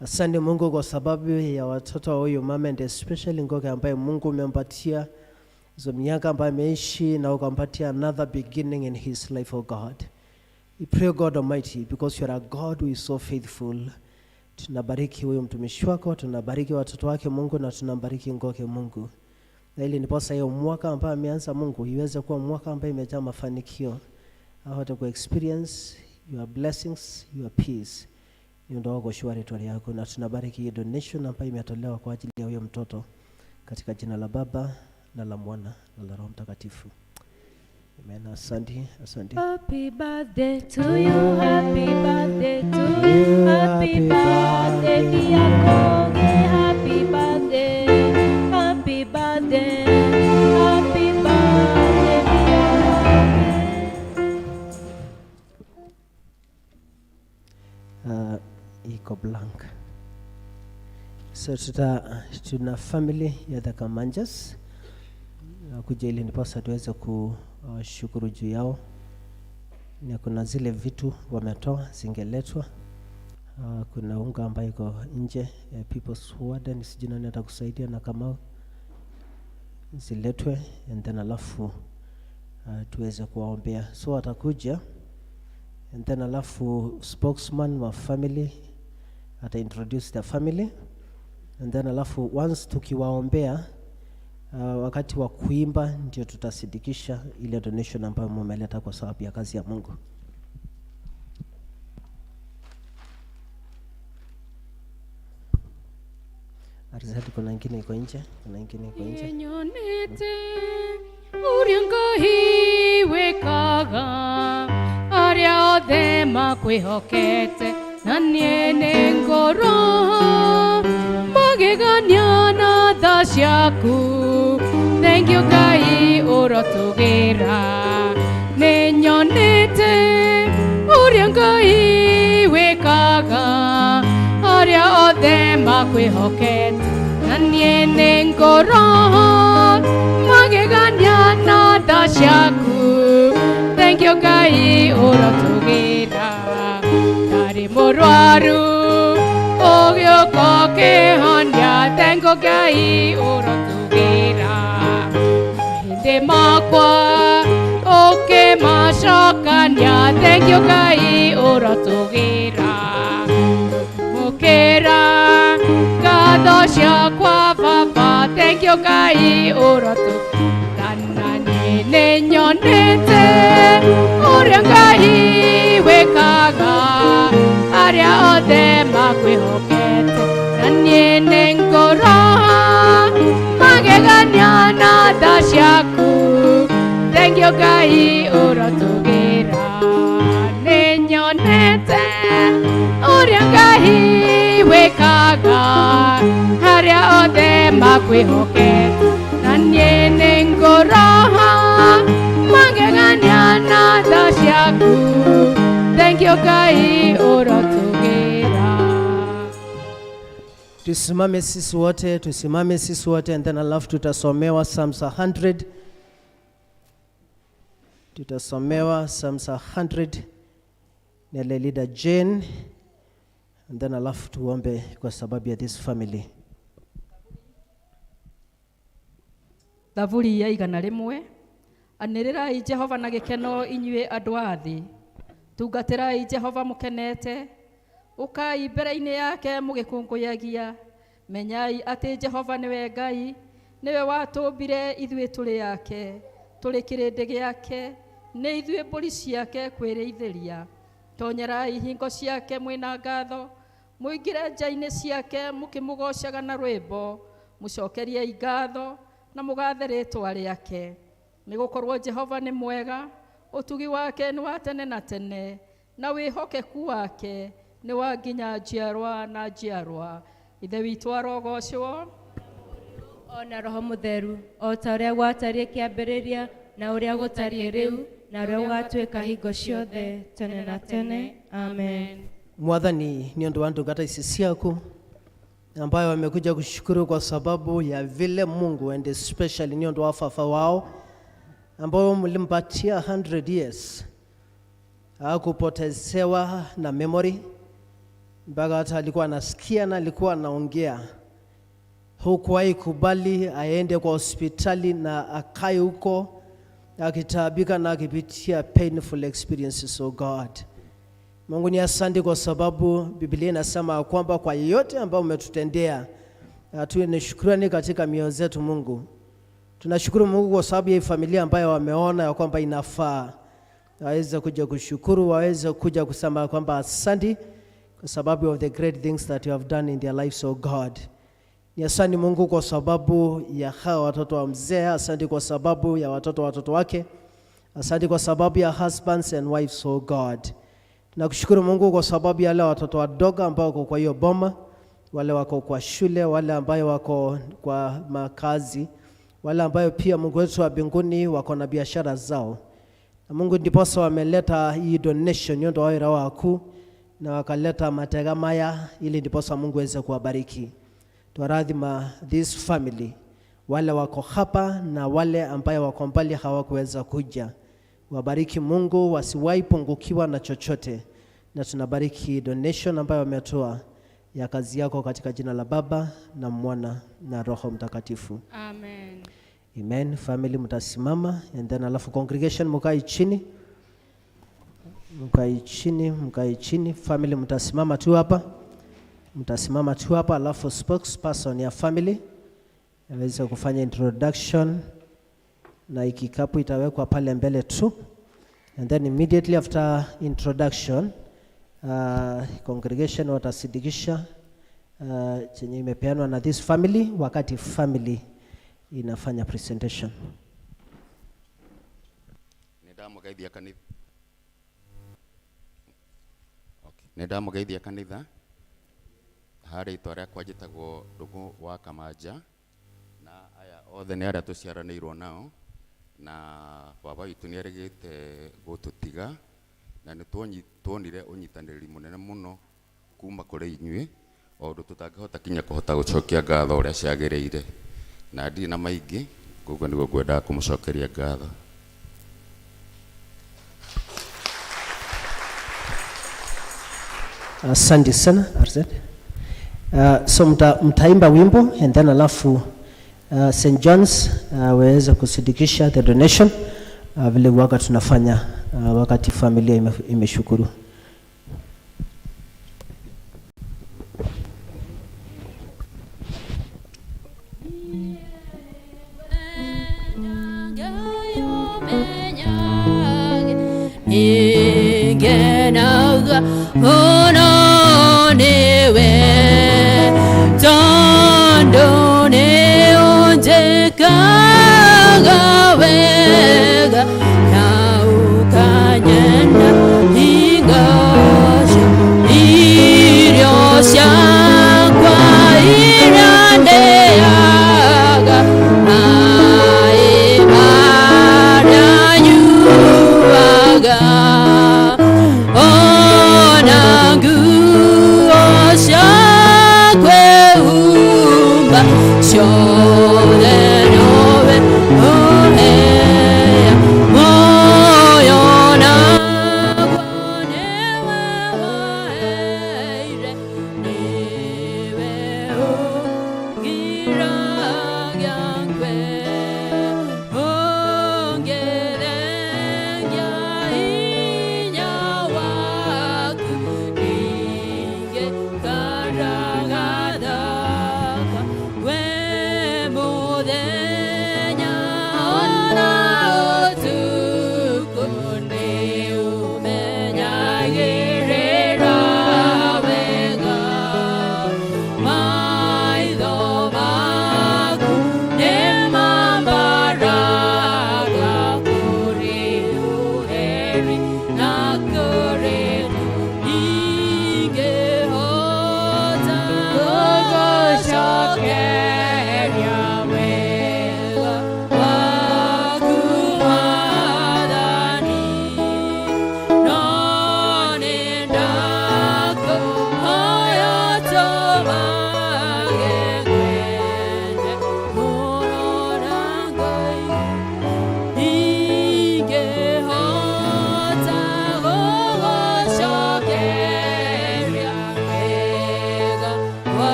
Asante Mungu kwa sababu ya watoto wa huyu mama and especially Ngoge ambaye Mungu umempatia hizo miaka ambayo ameishi na ukampatia another beginning in his life, oh God. We pray, God Almighty, because you are a God who is so faithful. Tunabariki huyu mtumishi wako, tunabariki watoto wake Mungu na tunambariki Ngoge Mungu. Na ili ndiposa hiyo mwaka ambayo ameanza Mungu iweze kuwa mwaka ambayo imejaa mafanikio. Awate ku experience your blessings, your peace. Ni ndio wako shwari yako na tunabariki hii donation ambayo imetolewa kwa ajili ya huyo mtoto katika jina la Baba na la Mwana na la Roho Mtakatifu. Amen. Asante, asante. Happy birthday to you, happy birthday to you, happy birthday dear Koge, happy birthday, happy birthday, happy birthday dear Koge. Iko blank. So tuna family ya the Kamanjas kuja ili ndiposa tuweze kushukuru juu yao, na kuna zile vitu wametoa zingeletwa. Kuna unga ambayo iko nje, people's warden, sijui nani atakusaidia na Kamau, ziletwe and then alafu tuweze kuwaombea. So watakuja and then alafu spokesman wa family ata introduce the family and then alafu once tukiwaombea, wakati wa kuimba ndio tutasidikisha ile donation ambayo mumeleta kwa sababu ya kazi ya Mungu. Arizati, kuna ingine iko nje, kuna ingine iko nje. Nyonete ũrĩa Ngai wĩkaga arĩa othe makwĩhokete na niĩ nĩ ngorwo magegania na tha ciaku. Thank you Ngai ũrotũgĩra. Nĩ nyonete ũrĩa Ngai wĩkaga arĩa othe makwĩhokete na niĩ nĩ ngorwo magegania na tha ciaku. Thank you Ngai ũrotũgĩra. Ndarĩ mũrwaru ũgĩũka ũkĩhonia. Thank you Ngai ũrotũgĩra. Mahĩndĩ makwa ũkĩmacokania. Thank you Ngai ũrotũgĩra. Mũkĩra ngatho ciakwa baba. Thank you Ngai ũrotũgĩra. Na niĩ nĩ nyonete ũrĩa Ngai wĩkaga arĩa othe makwĩhokete na niĩ nĩ ngorwo magegania na tha ciaku. Thank you Ngai ũrotũgĩra. Nĩ nyonete ũrĩa Ngai wĩkaga arĩa othe makwĩhokete na niĩ nĩ ngorwo waku Thank you Ngai ũrotũgĩra. Tusimame sisi wote, tusimame sisi wote, and then alafu tutasomewa Psalms 100. Tutasomewa Psalms 100 na leader Jane, and then alafu tuombe kwa sababu ya this family. Thaburi ya 100. Anĩrĩrai Jehova na gĩkeno inyuĩ andũ a thĩ, tungatĩrai Jehova mũkenete, ũkai mbere-inĩ yake mũgĩkũngũyagia. Menyai atĩ Jehova nĩwe Ngai, nĩwe watũmbire ithuĩ tũrĩ ake, tũrĩ kĩrĩndĩ gĩake, nĩ ithuĩ mbũri ciake kwĩrĩithĩria. Tonyerai hingo ciake mwĩna ngatho, mũingĩre nja-inĩ ciake mũkĩmũgoocaga na rwĩmbo, mũcokeriei ngatho na mũgathe rĩĩtwa rĩake. Nĩgũkorwo Jehova nĩ mwega, ũtugi wake nĩ wa tene na tene, na wĩhokeku wake nĩ wa nginya njiarwa na njiarwa. Ithe witũ arogocwo ona Roho Mũtheru, o ta ũrĩa gwatariĩ kĩambĩrĩria, na ũrĩa gũtariĩ rĩu, na ũrĩa gũgatuĩka hingo ciothe, tene na tene. Amen. Mwathani, nĩ ũndũ wa ndungata ici ciaku ambayo wamekuja kushukuru kwa sababu ya vile Mungu and especially nĩ ũndũ wa baba wao ambao mlimpatia 100 years, hakupotezewa na memory, mpaka hata alikuwa anasikia na alikuwa anaongea. Hukuwahi kubali aende kwa hospitali na akae huko akitaabika na akipitia painful experiences, oh God. Mungu ni asante kwa sababu Biblia inasema kwamba kwa yote ambayo umetutendea tuwe ni shukrani katika mioyo zetu Mungu. Tunashukuru Mungu kwa sababu ya familia ambayo wameona ya kwamba inafaa waweze kuja kushukuru, waweze kuja kusema kwamba asante kwa sababu of the great things that you have done in their lives, oh God. Ni asante Mungu kwa sababu ya hawa watoto wa mzee, asante kwa sababu ya watoto wake, asante kwa sababu ya husbands and wives, oh God. Tunakushukuru Mungu kwa sababu ya wale watoto wadogo ambao wako kwa hiyo boma, wale wako kwa shule, wale ambayo wako kwa makazi, wale ambayo pia Mungu wetu wa mbinguni wako na biashara zao. Na Mungu ndiposa wameleta hii donation nyondo wawira waku na wakaleta matega maya ili ndiposa Mungu aweze kuwabariki. Twarathima this family, wale wako hapa na wale ambayo wako mbali hawakuweza kuja. Wabariki Mungu, wasiwahi pungukiwa na chochote. Na tunabariki donation ambayo wametoa ya kazi yako katika jina la Baba na Mwana na Roho Mtakatifu. Amen. Amen. Family mtasimama and then alafu congregation mkae chini. Mkae chini, mkae chini. Family mtasimama tu hapa. Mtasimama tu hapa alafu spokesperson ya family aweze kufanya introduction na ikikapu itawekwa pale mbele tu. And then immediately after introduction, congregation watasidikisha chenye imepeanwa na this family wakati family inafanya presentation. Nĩndamũgeithia kanitha. Okay. Nĩndamũgeithia kanitha. Harĩ itwa rĩakwa njĩtagwo Ndũng'ũ wa Kamanja, na aya othe nĩ arĩa tũciaranĩirwo nao, na baba witũ nĩ erĩgĩte gũtũtiga, na nĩ tuonire ũnyitanĩri mũnene mũno kuma kũrĩ inyuĩ, o ũndũ tũtangĩhota kinya kũhota gũcokia ngatho ũrĩa ciagĩrĩire. Na ndirĩ na maingĩ, koguo nĩguo ngwendaga kũmũcokeria ngatho. Asante sana Arsene. So mtaimba wimbo and then alafu St. John's waweze kusidikisha the donation vile waga tunafanya wakati familia imeshukuru. Ingenaga ono niwe tondo ne onjekaga wega na ukanyenda ingasha irio ciakwa irandeaga maĩ marĩa nyuaga.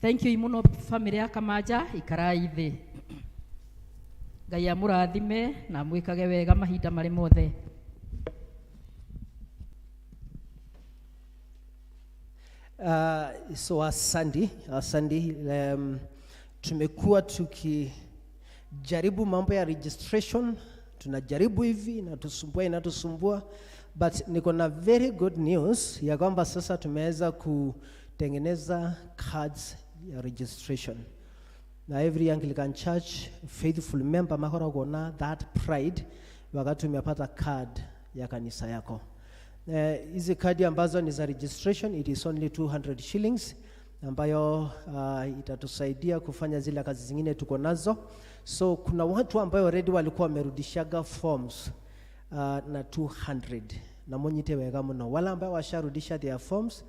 Thank you muno family ya Kamaja, ikarai thĩ. Ngai amũrathime na amwĩkage wega mahinda marĩ mothe. So asandi, asandi. Tumekuwa tukijaribu mambo ya registration, tunajaribu hivi inatusumbua inatusumbua, but niko na very good news ya kwamba sasa tumeweza kutengeneza cards ya registration. Na every Anglican Church faithful member makoragwo na that pride wakati umepata card ya kanisa yako. Hizi kadi ambazo ni za registration, it is only 200 shillings ambayo itatusaidia kufanya zile kazi zingine tuko nazo. So kuna watu ambayo already walikuwa wamerudishaga forms na 200 na munyite wega muno. Wale ambao washarudisha their forms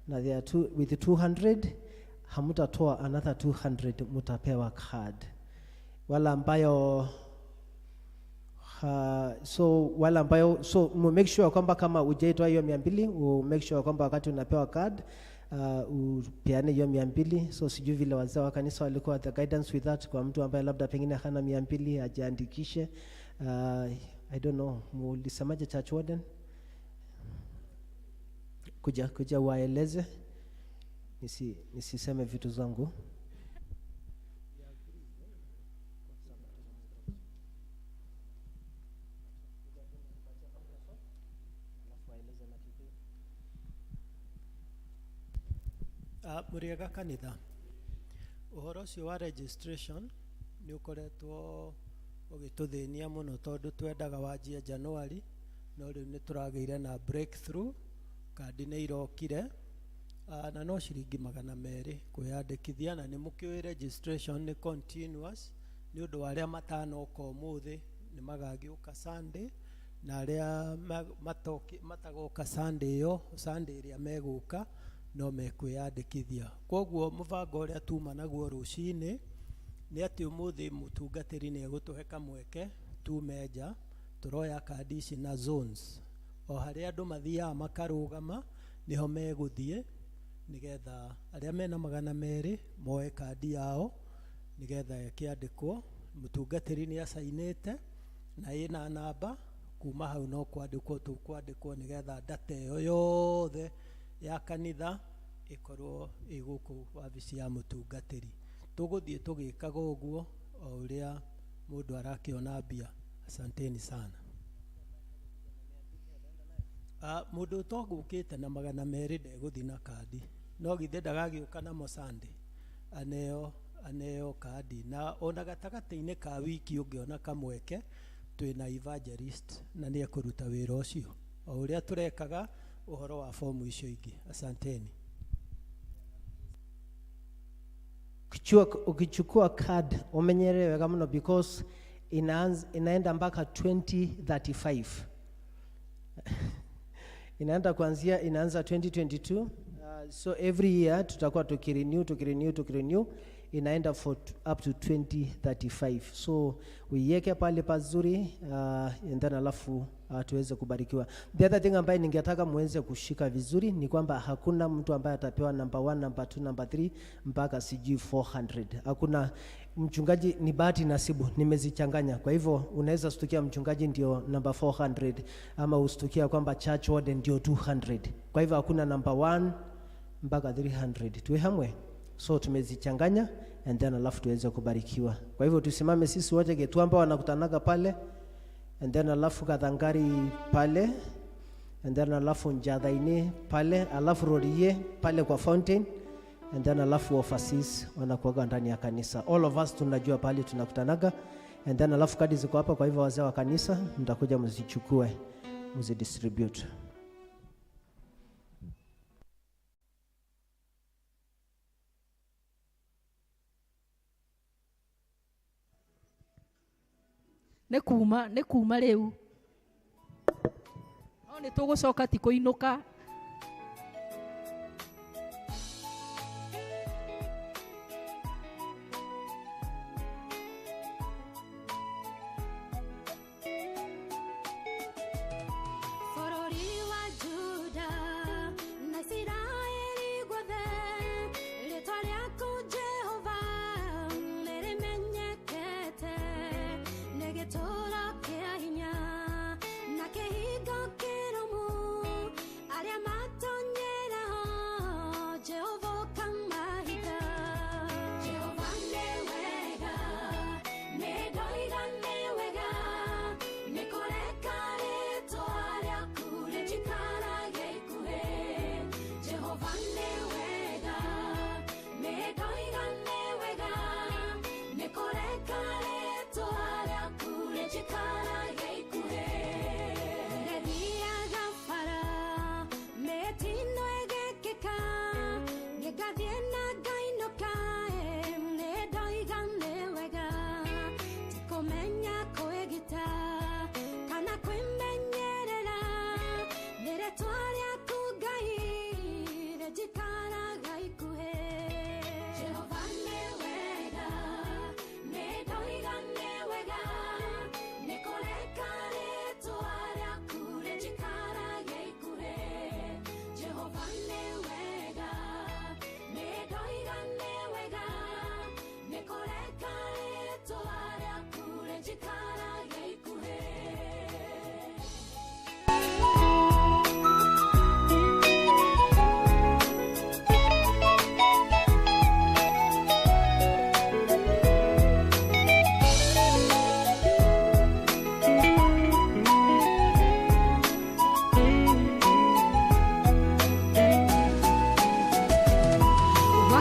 na their two, with 200 hamutatoa another 200, mutapewa card. Wale ambayo so wale ambayo so mu make sure kwamba kama hujaitoa hiyo 200, u make sure kwamba wakati unapewa card upeane hiyo 200. So sijui vile wazee wa kanisa walikuwa the guidance with that, kwa mtu ambaye labda pengine hana 200 ajiandikishe. I don't know, mulisemaje church warden? Kuja kuja waeleze, nisiseme vitu zangu. Mũrĩega kanitha. Ũhoro ũcio wa registration nĩ ũkoretwo ũgĩtũthĩnia mũno tondũ twendaga wanjie January, no rĩu nĩ tũragĩire na breakthrough, kandi nĩ irokire, na no ciringi 200 kwĩyandĩkithia, na nĩ mũkĩũĩ registration nĩ continuous, nĩ ũndũ wa arĩa matanoka ũmũthĩ nĩ magagĩũka Sunday, na arĩa matagoka Sunday ĩyo, Sunday ĩrĩa megũka no mekwĩyandĩkithia. Koguo mũbango ũrĩa tuma naguo rũcinĩ nĩ atĩ ũmũthĩ mũtungatĩri nĩ egũtũhe kamweke tume nja, tũroya kandi ici na zones, o harĩa andũ mathiaga makarũgama nĩho megũthiĩ, nĩgetha arĩa mena 200 moe kandi yao nĩgetha ĩkĩandĩkwo. Mũtungatĩri nĩ acainĩte na ĩna namba, kuma hau no kwandĩkwo tũkwandĩkwo nĩgetha data ĩyo yothe ya kanitha ĩkorwo ĩ gũkũ wabici ya mũtungatĩri. Tũgũthiĩ tũgĩkaga ũguo o ũrĩa mũndũ arakĩona mbia. Asanteni sana. Mũndũ ũtogũkĩte na 200 ndegũthiĩ na kandi, no githĩ ndagagĩũka namo Sunday aneo kandi. Na ona gatagatĩ-inĩ ka wiki ũngĩona kamweke, twĩna evangelist na nĩ ekũruta wĩra ũcio o ũrĩa tũrekaga ũhoro wa fomu icio ingĩ. Asanteni. Ukichukua card umenyere wega muno because inaenda mpaka 2035. Inaenda kuanzia, inaanza 2022. So every year tutakuwa tukirenew, tukirenew, tukirenew, inaenda for up to 2035. So uiweke pale pazuri, and then alafu tuweze kubarikiwa. The other thing ambaye ningetaka muweze kushika vizuri ni kwamba hakuna mtu ambaye atapewa number 1, number 2, number 3 mpaka sijui 400. Hakuna mchungaji, ni bahati nasibu, nimezichanganya. Kwa hivyo unaweza stukia mchungaji ndio number 400 ama ustukia kwamba church warden ndio 200. Kwa hivyo hakuna number 1 mpaka 300. Tuwe hamwe. So tumezichanganya and then alafu tuweze kubarikiwa. Kwa hivyo tusimame sisi wote Gituamba wanakutanaga pale, and then alafu Kathangari pale, and then alafu Njathaini pale, alafu Rorie pale kwa fountain, and then alafu overseas wanakuaga ndani ya kanisa. All of us tunajua pale tunakutanaga, and then alafu kadi ziko hapa. Kwa hivyo wazee wa kanisa mtakuja mzichukue, mzidistribute. Nĩ kuma, nĩ kuma rĩu. No nĩ tũgũcoka ti kũinũka. Bũrũri wa Juda na Isiraeli guothe, rĩtwa rĩaku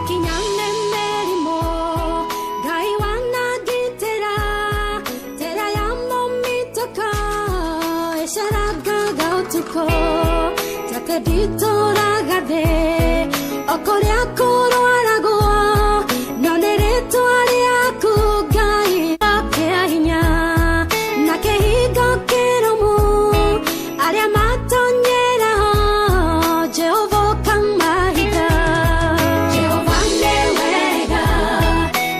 Nginya nĩ mĩrimũ Ngai wanangitĩra Njĩra ya mũmitũko ĩcarangaga ũtukũ Tate nditũraga thĩ o kũrĩa kũrwaragwo no nĩ rĩtwa rĩaku Ngai kĩa hinya na kĩhingo kĩrũmu arĩa matonyera ho Jehova ũkamahiga. Jehova nĩ wega,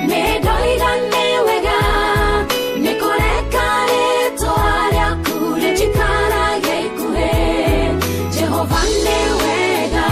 nĩ ndoiga nĩ wega, nĩ kũreka rĩtwa rĩaku rĩnjikarage ikuhĩ. Jehova nĩ wega,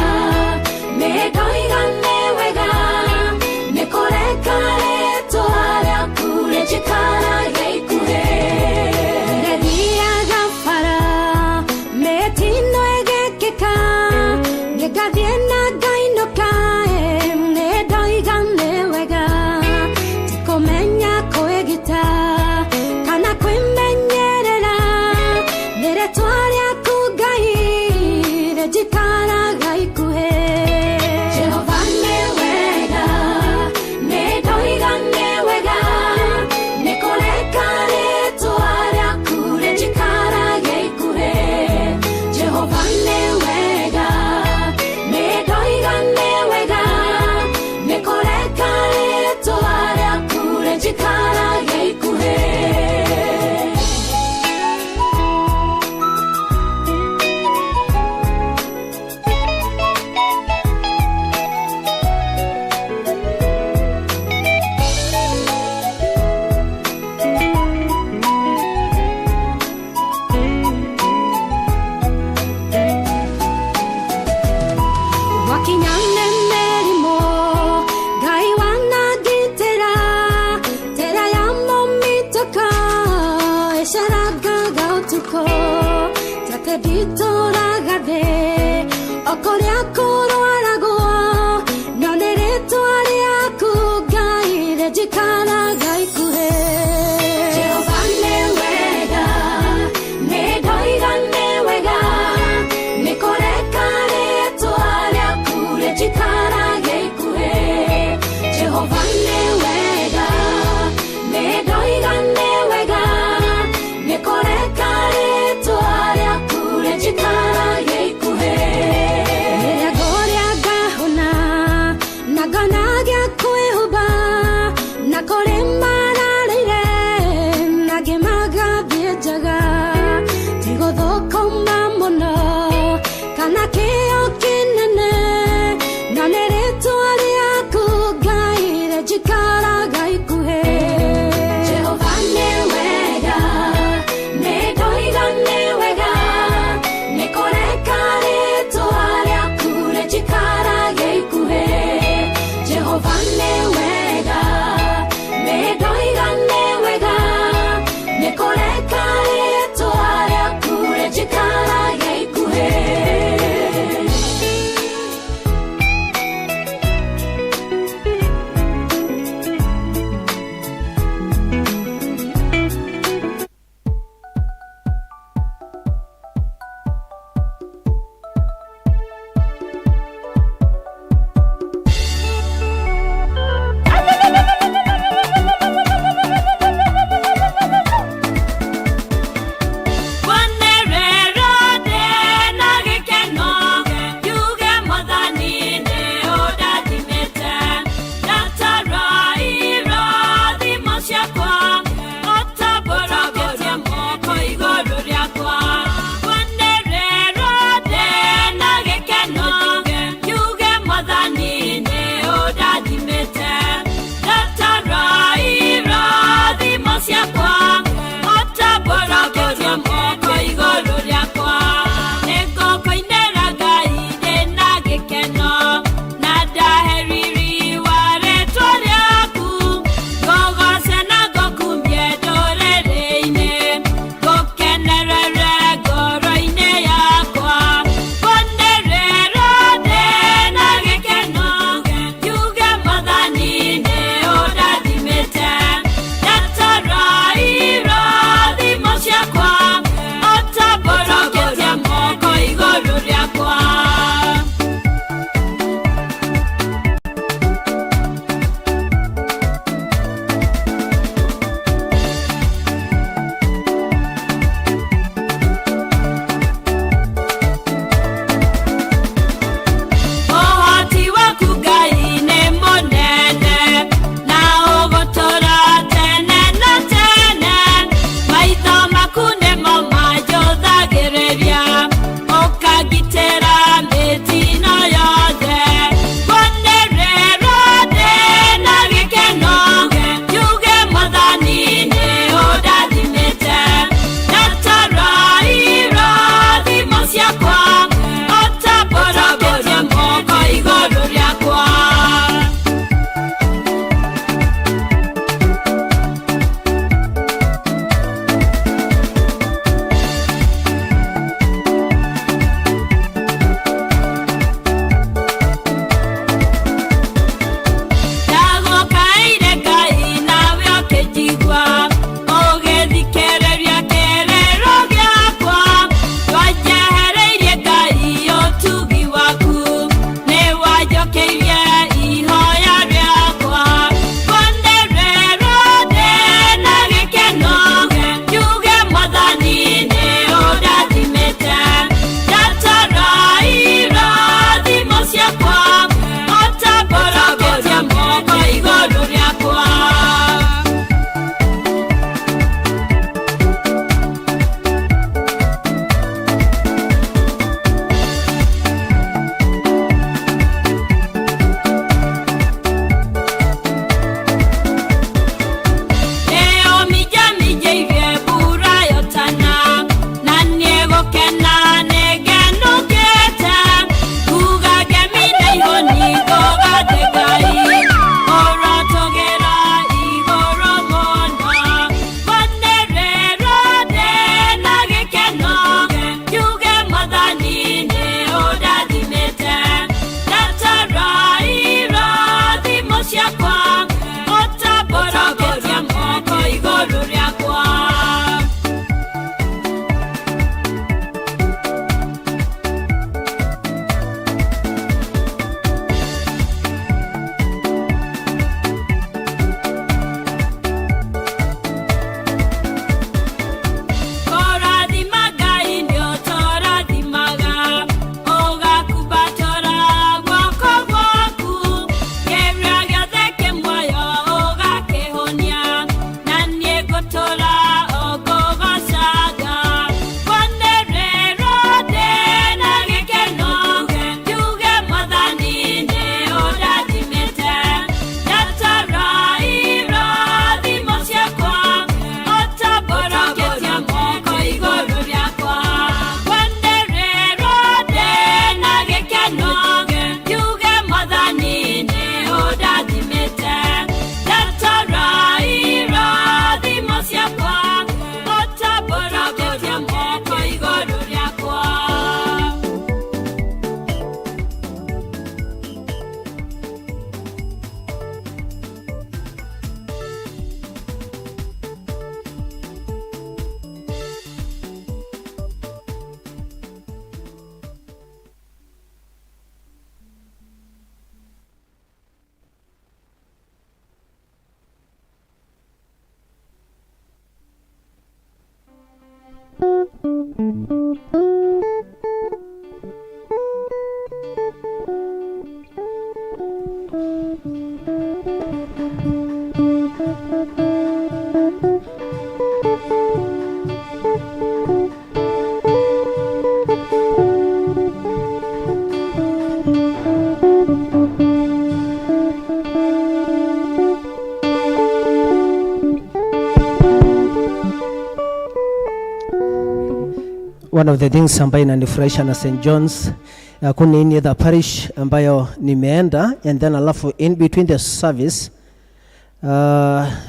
One of the things ambayo inanifurahisha na St. John's, hakuna any other parish ambayo nimeenda and then alafu in between the service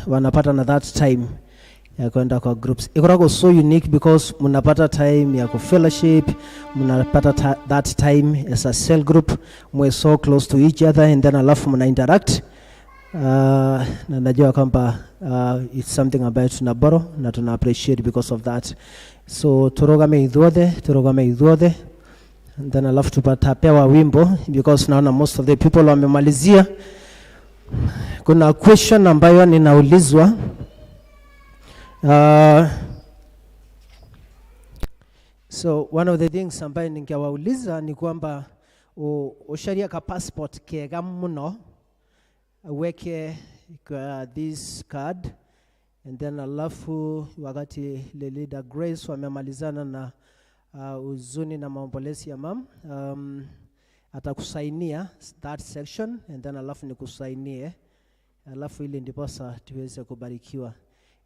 wanapata na that time ya kwenda kwa groups. Ikorako so unique because mnapata time ya kufellowship, mnapata that time as a cell group, mwe so close to each other and then alafu mna interact. Na najua kwamba it's something ambayo tuna borrow na tuna appreciate because of that. So turugame ithuothe, turugame ithuothe and then alafu tupatapewa wimbo because naona most of the people wamemalizia. Kuna question ambayo ninaulizwa. So one of the things ambayo ningewauliza ni kwamba usharia ka passport kega muno uweke kwa this card and then alafu wakati le leader Grace wamemalizana na huzuni na maombolezi ya mam, atakusainia that section and then alafu nikusainie, alafu ili ndiposa tuweze kubarikiwa.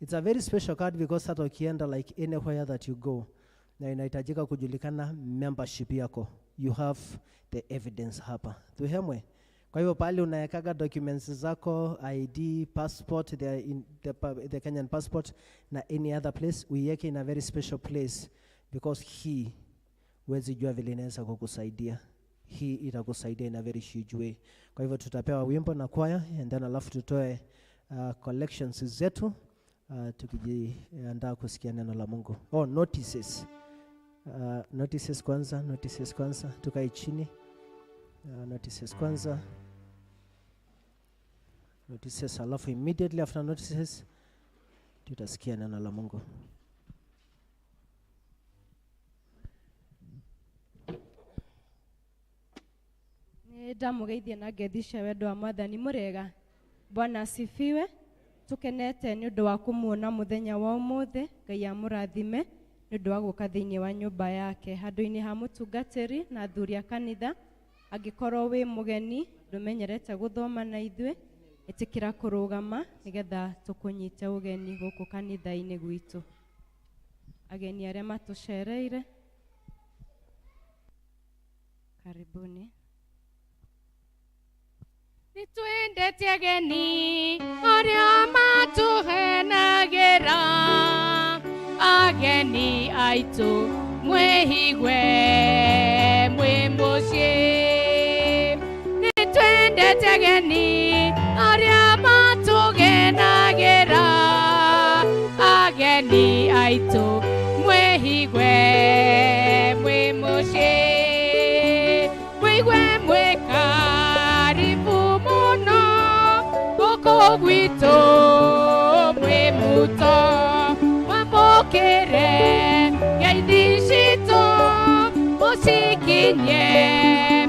It's a very special card because hata ukienda like anywhere that you go, na inahitajika kujulikana membership yako, you have the evidence hapa tuhemwe. Kwa hivyo pale unawekaga documents zako, ID, passport, the Kenyan passport na any other place, uiweke in a very special place because hii huwezi jua vile inaweza kukusaidia. Hii itakusaidia in a very huge way. Kwa hivyo tutapewa wimbo na kwaya and then alafu tutoe collections zetu tukijiandaa kusikia neno la Mungu. Oh, notices. Notices kwanza, notices kwanza, tukae chini. Notices kwanza. Notices, alafu immediately after notices tutasikia neno la Mungu. Nĩ ndamũgeithia na ngethi cia wendo wa Mwathani. Mũrĩega? Bwana asifiwe. Tũkenete nĩ ũndũ wa kũmuona mũthenya wa ũmũthĩ. Ngai amũrathime nĩ ũndũ wa gũka thĩinĩ wa nyũmba yake. Handũ-inĩ ha mũtungatĩri na athuri a kanitha, angĩkorwo wĩ mũgeni ndũmenyerete gũthoma na ithuĩ, ĩtĩkĩra kũrũgama nĩgetha tũkũnyite ũgeni gũkũ kanitha-inĩ gwitũ. Ageni arĩa matũcereire, karibuni. Nĩtwendete ageni arĩa matũhenagĩra, ageni aitũ mwĩhigue mwĩ mũciĩ. Nĩtwendete ageni arĩa matũgenagĩra, ageni aitũ mwĩhigue mwĩ mũciĩ. Mwĩigue mwĩ karibu mũno gũkũ gwitũ mwĩ muto, mwamũkĩre ngeithi citũ mũcikinye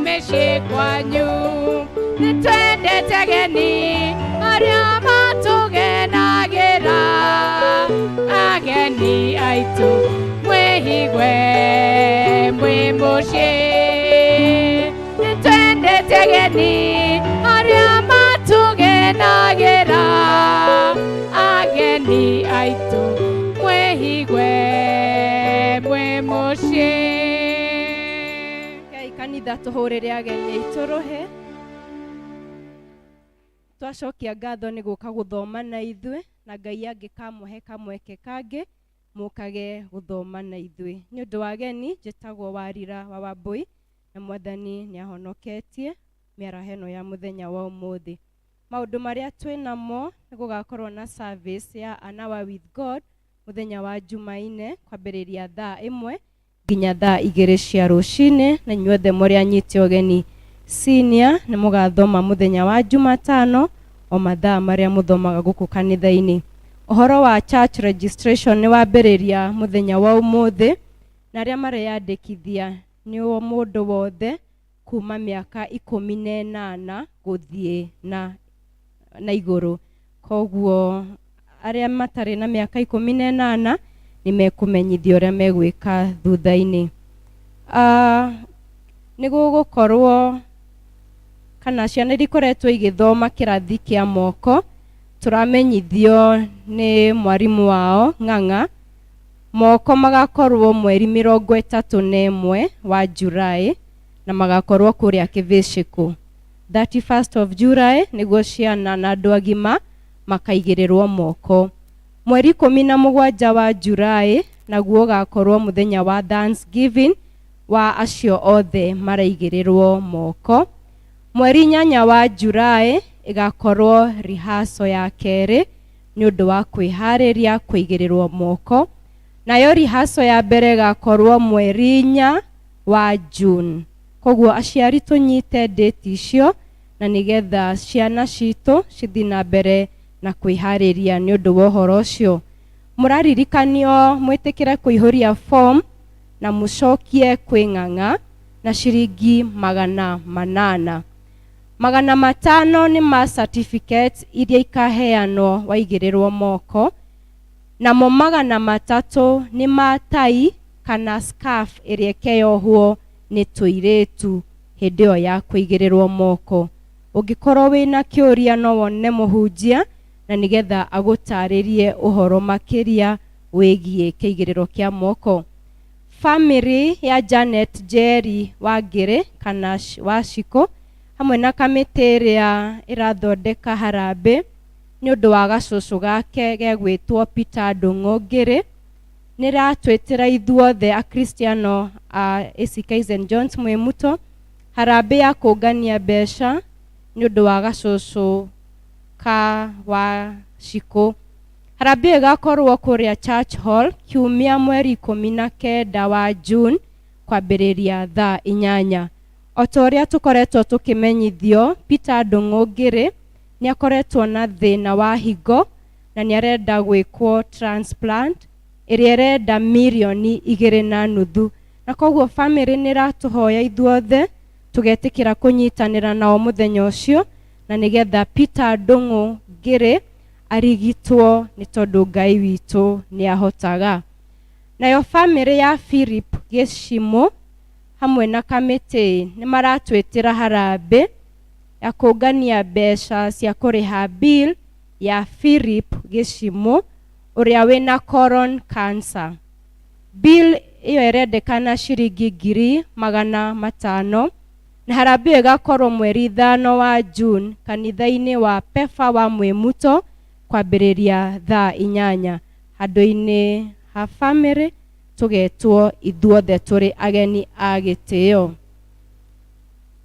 mĩciĩ kwanyu. Nĩtwendete ageni arĩa matũgenagĩra, ageni aitũ mwĩhigue mwĩ mũciĩ. Nĩtwendete ageni arĩa matũgenagĩra, ageni aitũ mwĩhigue mwĩ mũciĩ. Ngai kanitha tũhũrĩre ageni aitũ rũhĩ. Twacokia ngatho nĩ gũka gũthoma na ithuĩ, na Ngai angĩkamũhe kamweke kangĩ mũkage gũthoma na ithuĩ. Nĩ ũndũ wa ageni, njĩtagwo Warira wa Wambui na Mwathani nĩ ahonoketie mĩaraho ĩno ya mũthenya wa ũmũthĩ. Maũndũ marĩa twĩ namo nĩ gũgakorwo na service ya An Hour with God mũthenya wa Jumaine kwambĩrĩria thaa 1 nginya thaa 2 cia rũcinĩ, na inyuothe mũrĩ anyite ũgeni. Senior nĩ mũgathoma mũthenya wa Jumatano o mathaa marĩa mũthomaga gũkũ kanitha-inĩ. Ũhoro wa church registration nĩ wambĩrĩria mũthenya wa ũmũthĩ, na arĩa mareyandĩkithia nĩ o mũndũ wothe kuma mĩaka 18 gũthiĩ na igũrũ. Koguo arĩa matarĩ na mĩaka 18 nĩ mekũmenyithio ũrĩa megwĩka thutha-inĩ. Nĩ gũgũkorwo kana ciana iria ikoretwo igĩthoma kĩrathi kĩa moko, tũramenyithio nĩ mwarimũ wao Ng'ang'a, moko magakorwo mweri 31 wa July na magakorwo kũrĩa Kĩbĩcĩkũ. 31st of July nĩguo ciana na andũ agima makaigĩrĩrwo moko. Mweri 17 wa July naguo ũgakorwo mũthenya wa Thanksgiving wa acio othe maraigĩrĩrwo moko. Mweri 8 wa July ĩgakorwo rehearsal ya kerĩ nĩ ũndũ wa kwĩharĩria kũigĩrĩrwo moko. Nayo rehearsal ya mbere ĩgakorwo mweri 4 wa June. Koguo aciari tũnyite date icio na nĩgetha ciana citũ cithiĩ na mbere na kwĩharĩria nĩ ũndũ wa ũhoro ũcio. Mũraririkanio mwĩtĩkĩre kũihũria form na mũcokie kwĩ Ng'ang'a na ciringi 800. 500 nĩ ma certificate iria ikaheanwo waigĩrĩrwo moko, namo 300 nĩ ma tai kana scarf ĩrĩa ĩkeyohwo nĩ tũirĩtu hĩndĩ ĩyo ya kũigĩrĩrwo moko. Ũngĩkorwo wĩna kĩũria no wone mũhunjia na nĩgetha agũtarĩrie ũhoro makĩria wĩgiĩ kĩigĩrĩro kĩa moko. Famĩlĩ ya Janet Njeri wa Ngĩrĩ kana wa Cikũ hamwe na kamĩtĩ ĩrĩa ĩrathondeka harambĩ nĩ ũndũ wa gacũcũ gake gegwĩtwo Peter Ndũng'ũ Ngĩrĩ, nĩ ĩratwĩtĩra ithuothe Akristiano a ACK St John's Mwĩmuto harambĩ ya kũngania mbeca nĩ ũndũ wa gacũcũ ka wa Cikũ. Harambĩ ĩyo ĩgakorwo kũrĩa Church Hall kiumia mweri 19 wa June kwambĩrĩria thaa 8. O ta ũrĩa tũkoretwo tũkĩmenyithio, Peter Ndũng'ũ Ngĩrĩ nĩ akoretwo na thĩna wa higo na nĩ arenda gwĩkwo transplant ĩrĩa ĩrenda mirioni 2.5. Na koguo famĩlĩ nĩ ĩratũhoya ithuothe tũgetĩkĩra kũnyitanĩra nao mũthenya ũcio na nĩgetha Peter Ndũng'ũ Ngĩrĩ arigitwo nĩ tondũ Ngai witũ nĩ ahotaga. Nayo famĩlĩ ya Philip Gĩcimũ hamwe na kamĩtĩ nĩ maratwĩtĩra harambĩ ya kũngania mbeca cia kũrĩha bill ya Philip Gĩcimũ ũrĩa wĩna colon cancer. Bill ĩyo ĩrendekana ciringi 500,000 na harambĩ ĩyo ĩgakorwo mweri 5 wa June kanitha-inĩ wa Pefa wa Mwĩmuto kwambĩrĩria thaa 8. Handũ-inĩ ha famĩlĩ tũgetwo ithuothe tũrĩ ageni a gĩtĩo.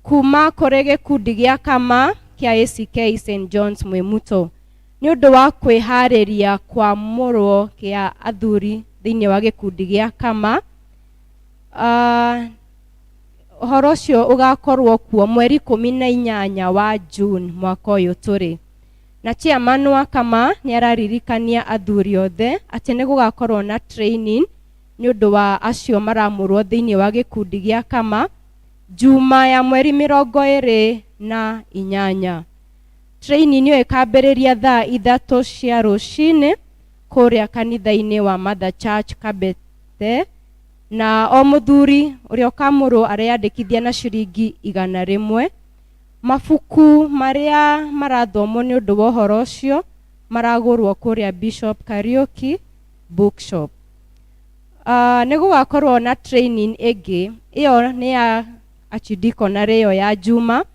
Kuma kũrĩ gĩkundi gĩa Kama kĩa ACK St John's Mwĩmuto nĩ ũndũ wa kwĩharĩria kwamũrwo kĩa athuri thĩinĩ wa gĩkundi gĩa Kama, ũhoro ũcio ũgakorwo kuo mweri 18 wa June mwaka ũyũ tũrĩ. Na chairman wa Kama nĩ araririkania athuri othe atĩ nĩ gũgakorwo na training nĩ ũndũ wa acio maramũrwo thĩinĩ wa gĩkundi gĩa Kama Juma ya mweri 28. Training ĩyo ĩkambĩrĩria thaa 3 cia rũcinĩ kũrĩa kanitha-inĩ wa Mother Church Kabete, na o mũthuri ũrĩa ũkamũrwo areyandĩkithia na ciringi 100. Mabuku marĩa marathomwo nĩ ũndũ wa ũhoro ũcio maragũrwo kũrĩa Bishop Kariuki Bookshop. Nĩ gũgakorwo na training ĩngĩ, ĩyo nĩ ya archidiaconary ĩyo ya Juma,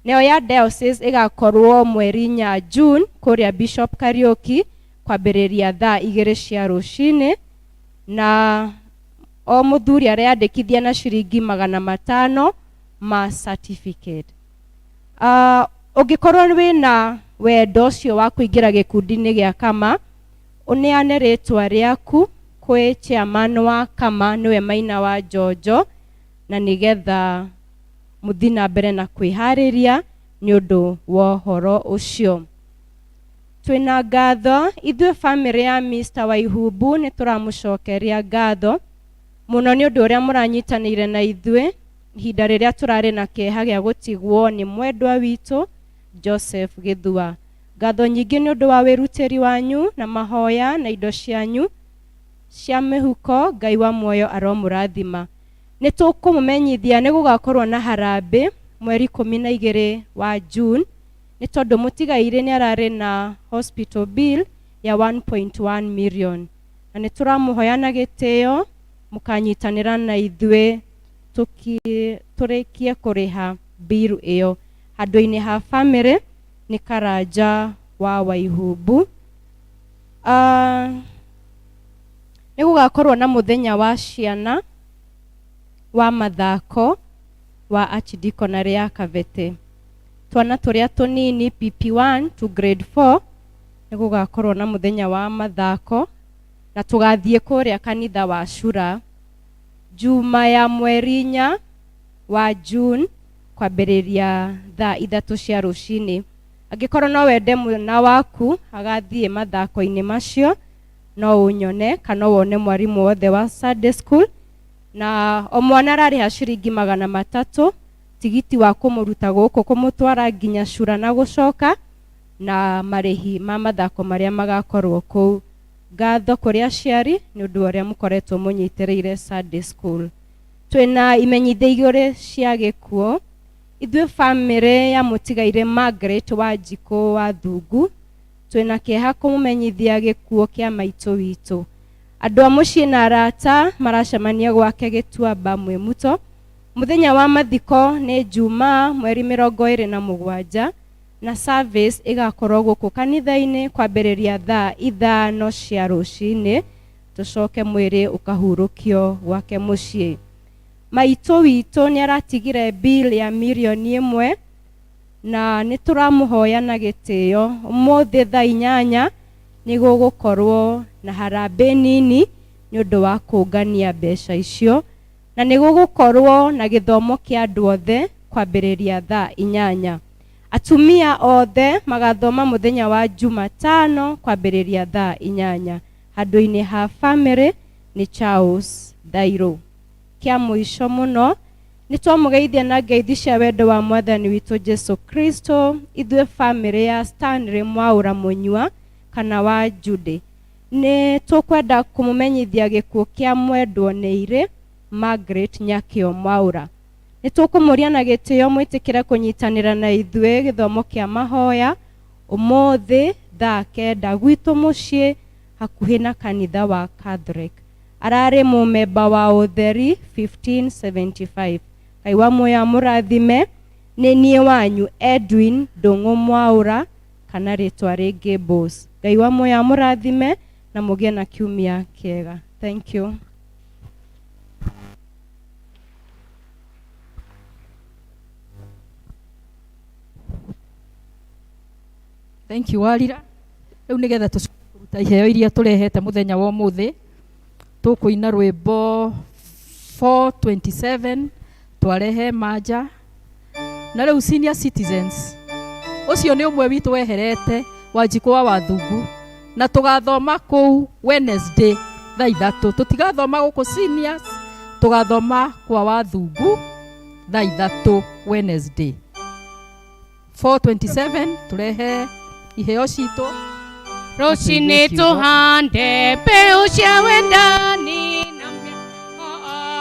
nayo ya diocese ĩgakorwo mweri 4 June kũrĩa Bishop Kariuki kwambĩrĩria thaa 2 cia rũcinĩ, na o mũthuri areyandĩkithia na ciringi 500 ma certificate. Ũngĩkorwo wĩna wendo ũcio wa kũingĩra gĩkundi-inĩ gĩa Kama, ũneane rĩtwa rĩaku kwĩ chairman wa Kama nĩwe Maina wa Njonjo, na nĩgetha mũthiĩ na mbere na kwĩharĩria nĩ ũndũ wa ũhoro ũcio. Twĩna ngatho ithuĩ famĩlĩ ya Mr. Waihumbu nĩ tũramũcokeria ngatho mũno nĩ ũndũ ũrĩa mũranyitanĩire na ithuĩ ihinda rĩrĩa tũrarĩ na kĩeha gĩa gũtigwo nĩ mwendwa witũ Joseph Gĩthua. Ngatho nyingĩ nĩ ũndũ wa wĩrutĩri wanyu na mahoya na indo cianyu cia mĩhuko. Ngai wa muoyo aromũrathima. Nĩ tũkũmũmenyithia nĩ gũgakorwo na harambĩ mweri 12 wa June, nĩ tondũ mũtigairĩ nĩ ararĩ na hospital bill ya 1.1 million, na nĩ tũramũhoya na gĩtĩo mũkanyitanĩra na ithuĩ tũrĩkie kũrĩha bill ĩyo. Handũ-inĩ ha family nĩ Karanja wa Waihumbu. Nĩ gũgakorwo na mũthenya wa ciana wa mathako wa Archdeaconry ya Kabete. Twana tũrĩa tũnini PP1 to grade 4 nĩ gũgakorwo na mũthenya wa mathako, na tũgathiĩ kũrĩa kanitha wa Cura Juma ya mweri 4 wa June kwambĩrĩria thaa 3 cia rũcinĩ. Angĩkorwo no wende mwana waku agathiĩ mathako-inĩ macio, no ũnyone kana wone mwarimũ wothe wa Sunday school. Na o mwana ararĩha ciringi 300 tigiti wa kũmũruta gũkũ kũmũtwara nginya Cura na gũcoka, na marĩhi ma mathako marĩa magakorwo kũu. Ngatho kũrĩ aciari nĩ ũndũ wa ũrĩa mũkoretwo mũnyitĩrĩire Sunday school. Twĩna imenyithia igĩrĩ cia gĩkuũ. Ithuĩ famĩlĩ ya mũtigairĩ Margaret Wanjikũ wa Thungu twĩna kĩeha kũmũmenyithia gĩkuũ kĩa maitũ witũ. Andũ a mũciĩ na arata maracemania gwake Gĩtuamba Mwĩmuto. Mũthenya wa mathiko nĩ Jumaa mweri 27, na service ĩgakorwo gũkũ kanitha-inĩ kwambĩrĩria thaa 5 cia rũcinĩ, tũcoke mwĩrĩ ũkahurũkio gwake mũciĩ. Maitũ witũ nĩ aratigire bill ya mirioni 1, na nĩ tũramũhoya na gĩtĩo ũmũthĩ thaa 8 nĩ gũgũkorwo na harambĩ nini nĩ ũndũ wa kũngania mbeca icio, na nĩ gũgũkorwo na gĩthomo kĩa andũ othe kwambĩrĩria thaa 8. Atumia othe magathoma mũthenya wa Jumatano kwambĩrĩria thaa 8. Handũ-inĩ ha famĩlĩ nĩ Charles Dairo. Kĩa mũico mũno nĩ twamũgeithia na ngeithi cia wendo wa mwathani witũ Jesu Kristo. Ithuĩ famĩlĩ ya Stanley Mwaũra Mũnyua kana wa Jude nĩ tũkwenda kũmũmenyithia gĩkuũ kĩa mwendwo nĩ irĩ Margaret Nyakĩo Mwaũra. Nĩ tũkũmũria na gĩtĩo mwĩtĩkĩre kũnyitanĩra na ithuĩ gĩthomo kĩa mahoya ũmũthĩ thaa 9 gwitũ mũciĩ hakuhĩ na kanitha wa Catholic. Ararĩ mũmemba wa Ũtheri 1575. Ngai wa muoyo amũrathime. Nĩ niĩ wanyu Edwin Ndũng'ũ Mwaũra kana rĩtwa rĩngĩ Boss. Ngai wa muoyo amũrathime na mũgĩe na kiumia kĩega. Thank you. Thank you Warira. Rĩu nĩgetha tũcoke kũruta iheo iria tũrehete mũthenya wa ũmũthĩ, tũkũina rwĩmbo 427 twarehe manja. Na rĩu senior citizens, ũcio nĩ ũmwe witũ weherete Wanjikũ wa Wathungu, na tũgathoma kũu Wednesday thaa 3. Tũtigathoma gũkũ seniors, tũgathoma kwa Wathungu thaa 3 Wednesday. 427 tũrehe iheo citũ. Rũcinĩ tũhande mbeũ cia wendani na mĩako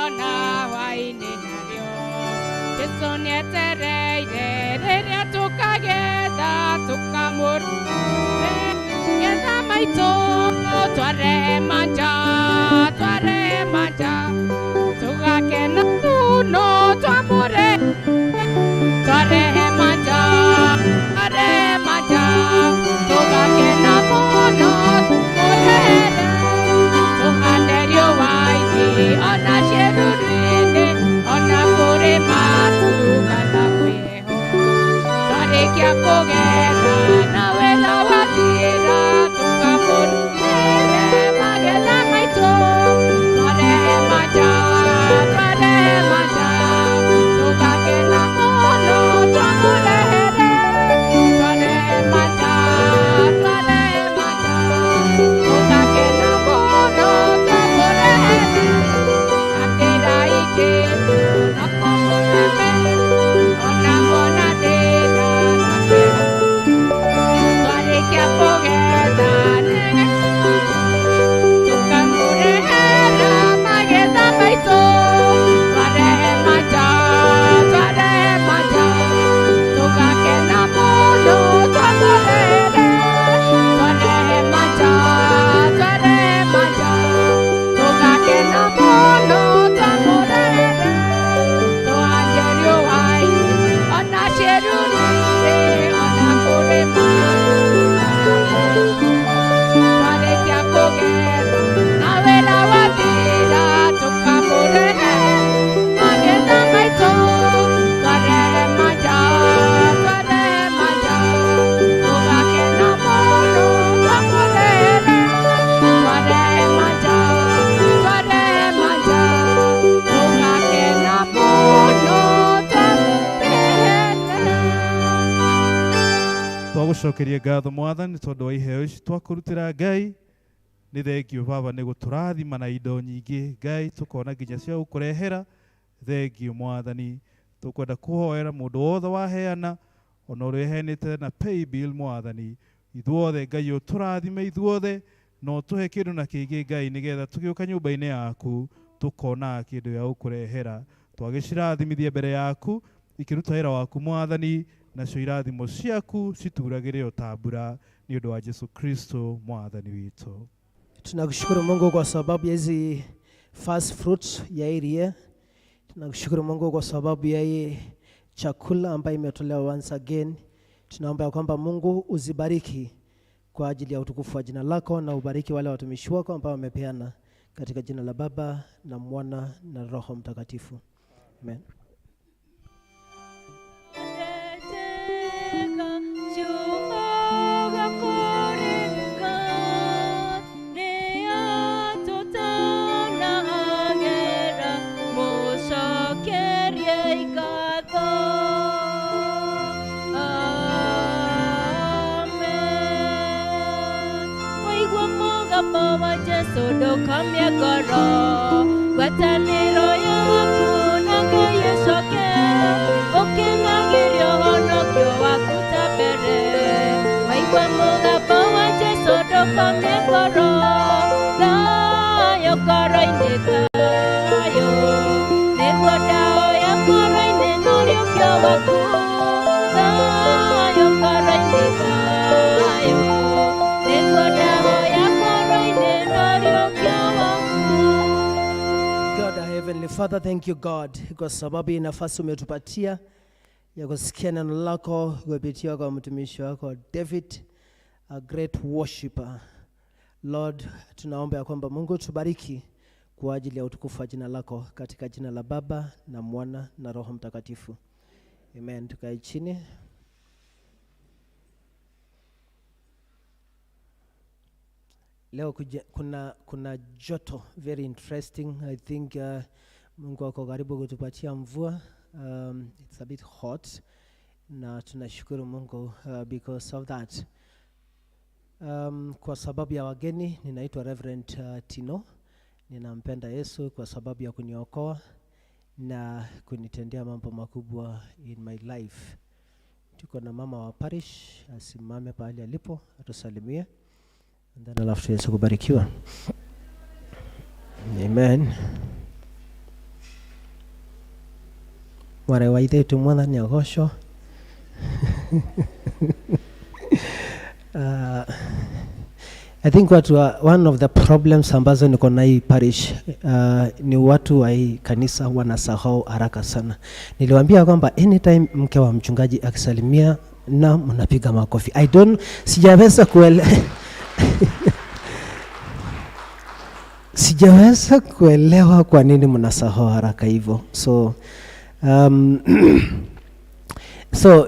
ona hwaĩ-inĩ narĩo. Jesũ nĩetereire rĩrĩa tũkagetha tũkamũrute getha maitũ. Twarehe manja, twarehe manja, tũgakena mũno twamũre. Twarehe manja, twarehe manja, tũgakena mũno tũmũrehere. Tũhande riũa-inĩ ona ciĩruru-inĩ, ona kũrĩ matu kana kwĩ heho. Twarĩkia kũgetha na wĩra wathira, tũkamũrutĩre magetha maitũ. Twagũcokeria ngatho Mwathani tondũ wa iheo ici twakũrutĩra Ngai. Nĩ thengio Baba nĩ gũtũrathima na indo nyingĩ Ngai, tũkona nginya cia gũkũrehera. Thengio Mwathani. Tũkwenda kũhoera mũndũ wothe waheana, ona ũrĩa ũheanĩte na paybill Mwathani. Ithuothe Ngai ũtũrathime ithuothe, na ũtũhe kĩndũ na kĩngĩ Ngai, nĩgetha tũgĩũka nyũmba-inĩ yaku tũkonaga kĩndũ gĩa gũkũrehera. Twagĩcirathimithia mbere yaku ikĩruta wĩra waku Mwathani, nacio irathimo ciaku cituragĩre o ta mbura, nĩ ũndũ wa Jesu Kristo Mwathani witũ. Tunakushukuru Mungu kwa sababu ya hizi first fruits ya hii year. Tunakushukuru Mungu kwa sababu ya hii chakula ambayo imetolewa once again. Tunaomba ya kwamba Mungu uzibariki kwa ajili ya utukufu wa jina lako, na ubariki wale watumishi wako ambao wamepeana, katika jina la Baba na Mwana na Roho Mtakatifu. Amen. Ndũkomie ngoro ngwatanĩro yaku na Ngai ĩcoke, ũkenagĩrio ũhonokio waku ta mbere. Waigua mũgambo wa Jesũ, ndũkomie ngoro, thayũ ngoro-inĩ, thayũ nĩguo ndaoya ngoro-inĩ na ũriũkio waku, thayũ ngoro-inĩ, thayũ nĩguo ndaoya ngoro-inĩ na ũriũkio waku. God, our Heavenly Father, thank you God kwa sababu hii nafasi umetupatia ya kusikia neno lako kupitia kwa mtumishi wako David, a great worshipper. Lord, tunaomba ya kwamba Mungu tubariki kwa ajili ya utukufu wa jina lako, katika jina la Baba na Mwana na Roho Mtakatifu. Amen. Tukae chini. Leo kuna joto very interesting. I think Mungu ako karibu kutupatia mvua. It's a bit hot na tunashukuru Mungu because of that. Kwa sababu ya wageni, ninaitwa Reverend Tino. Ninampenda Yesu kwa sababu ya kuniokoa na kunitendea mambo makubwa in my life. Tuko na mama wa parish, asimame pahali alipo atusalimie. And then alafu tuweze kubarikiwa. Amen. Mwarĩ wa ithe witũ Mwathani agocwo. I think one of the problems ambazo niko na hii parish ni watu wa hii kanisa wanasahau haraka sana. Niliwaambia kwamba anytime mke wa mchungaji akisalimia na mnapiga makofi. I don't, sijaweza sijaweza kuelewa kwa nini mnasahau haraka hivyo. So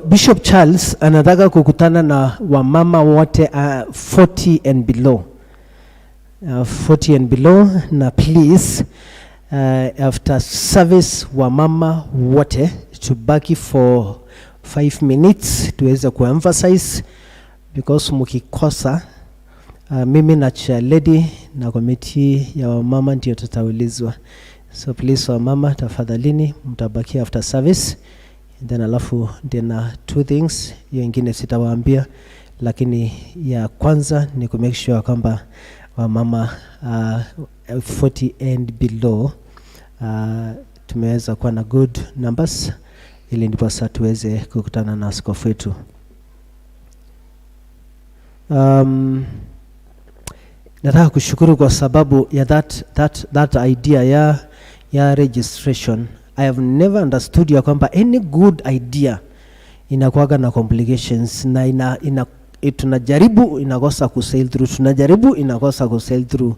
Bishop Charles anataka kukutana na wamama wote 40 and below. 40 and below, na please after service wamama wote tubaki for 5 minutes tuweze kuemphasize, because mkikosa mimi na chair lady na committee ya wamama ndio tutaulizwa. So please wamama tafadhalini mtabaki after service. And then alafu tena two things, hiyo ingine sitawaambia, lakini ya kwanza ni ku make sure kwamba wamama 40 and below tumeweza kuwa na good numbers ili ndiposa tuweze kukutana na askofu wetu. Nataka kushukuru kwa sababu ya that idea ya registration. I have never understood ya kwamba any good idea inakuwaga na complications na tunajaribu inakosa ku sail through, tunajaribu inakosa ku sail through,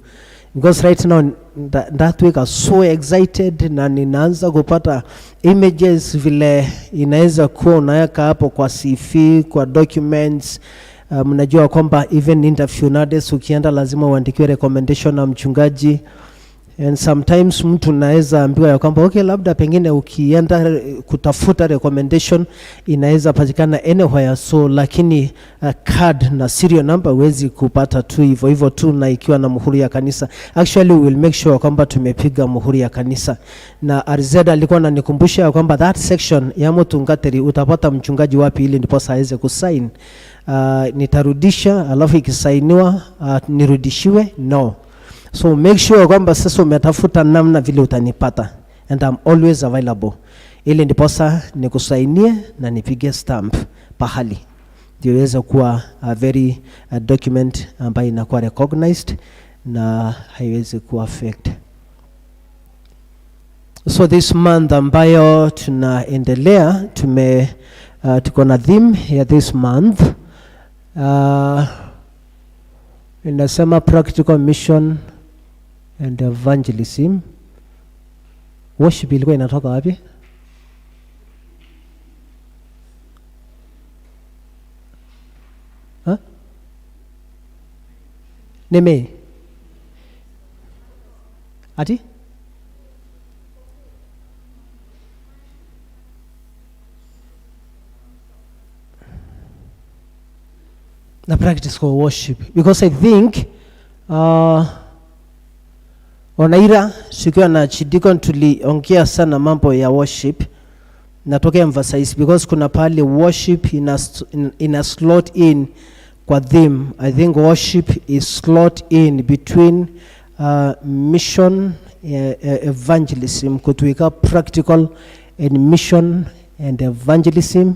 because right now that week I'm so excited na ninaanza kupata images vile inaweza kuwa unaweka hapo kwa CV, kwa documents. Mnajua kwamba even interview nowadays ukienda lazima uandikiwe recommendation na mchungaji. And sometimes mtu naweza ambiwa ya kwamba okay, labda pengine ukienda kutafuta recommendation inaweza patikana anywhere, so lakini card na serial number huwezi kupata tu hivyo hivyo tu, na ikiwa na muhuri ya kanisa. Actually we will make sure kwamba tumepiga muhuri ya kanisa. Na RZ alikuwa ananikumbusha ya kwamba that section ya Mutungatiri utapata mchungaji wapi ili ndiposa aweze kusign. Nitarudisha alafu ikisainiwa nirudishiwe? No. So make sure kwamba sasa umetafuta namna vile utanipata, and I'm always available, ili ndiposa nikusainie na nipige stamp pahali ndio iweze kuwa a very document ambayo inakuwa recognized na haiwezi kuwa faked. So this month ambayo tunaendelea, tuko na theme ya this month, inasema practical mission and evangelism. Worship ilikuwa inatoka wapi? Huh? Neme? Ati? Na practice for worship, because I think Onaira sikiwa na Chidikon tuliongea sana mambo ya worship, natoka emphasize because kuna pale worship ina slot in kwa theme. I think worship is slot in between mission, evangelism, kutuika practical and mission and evangelism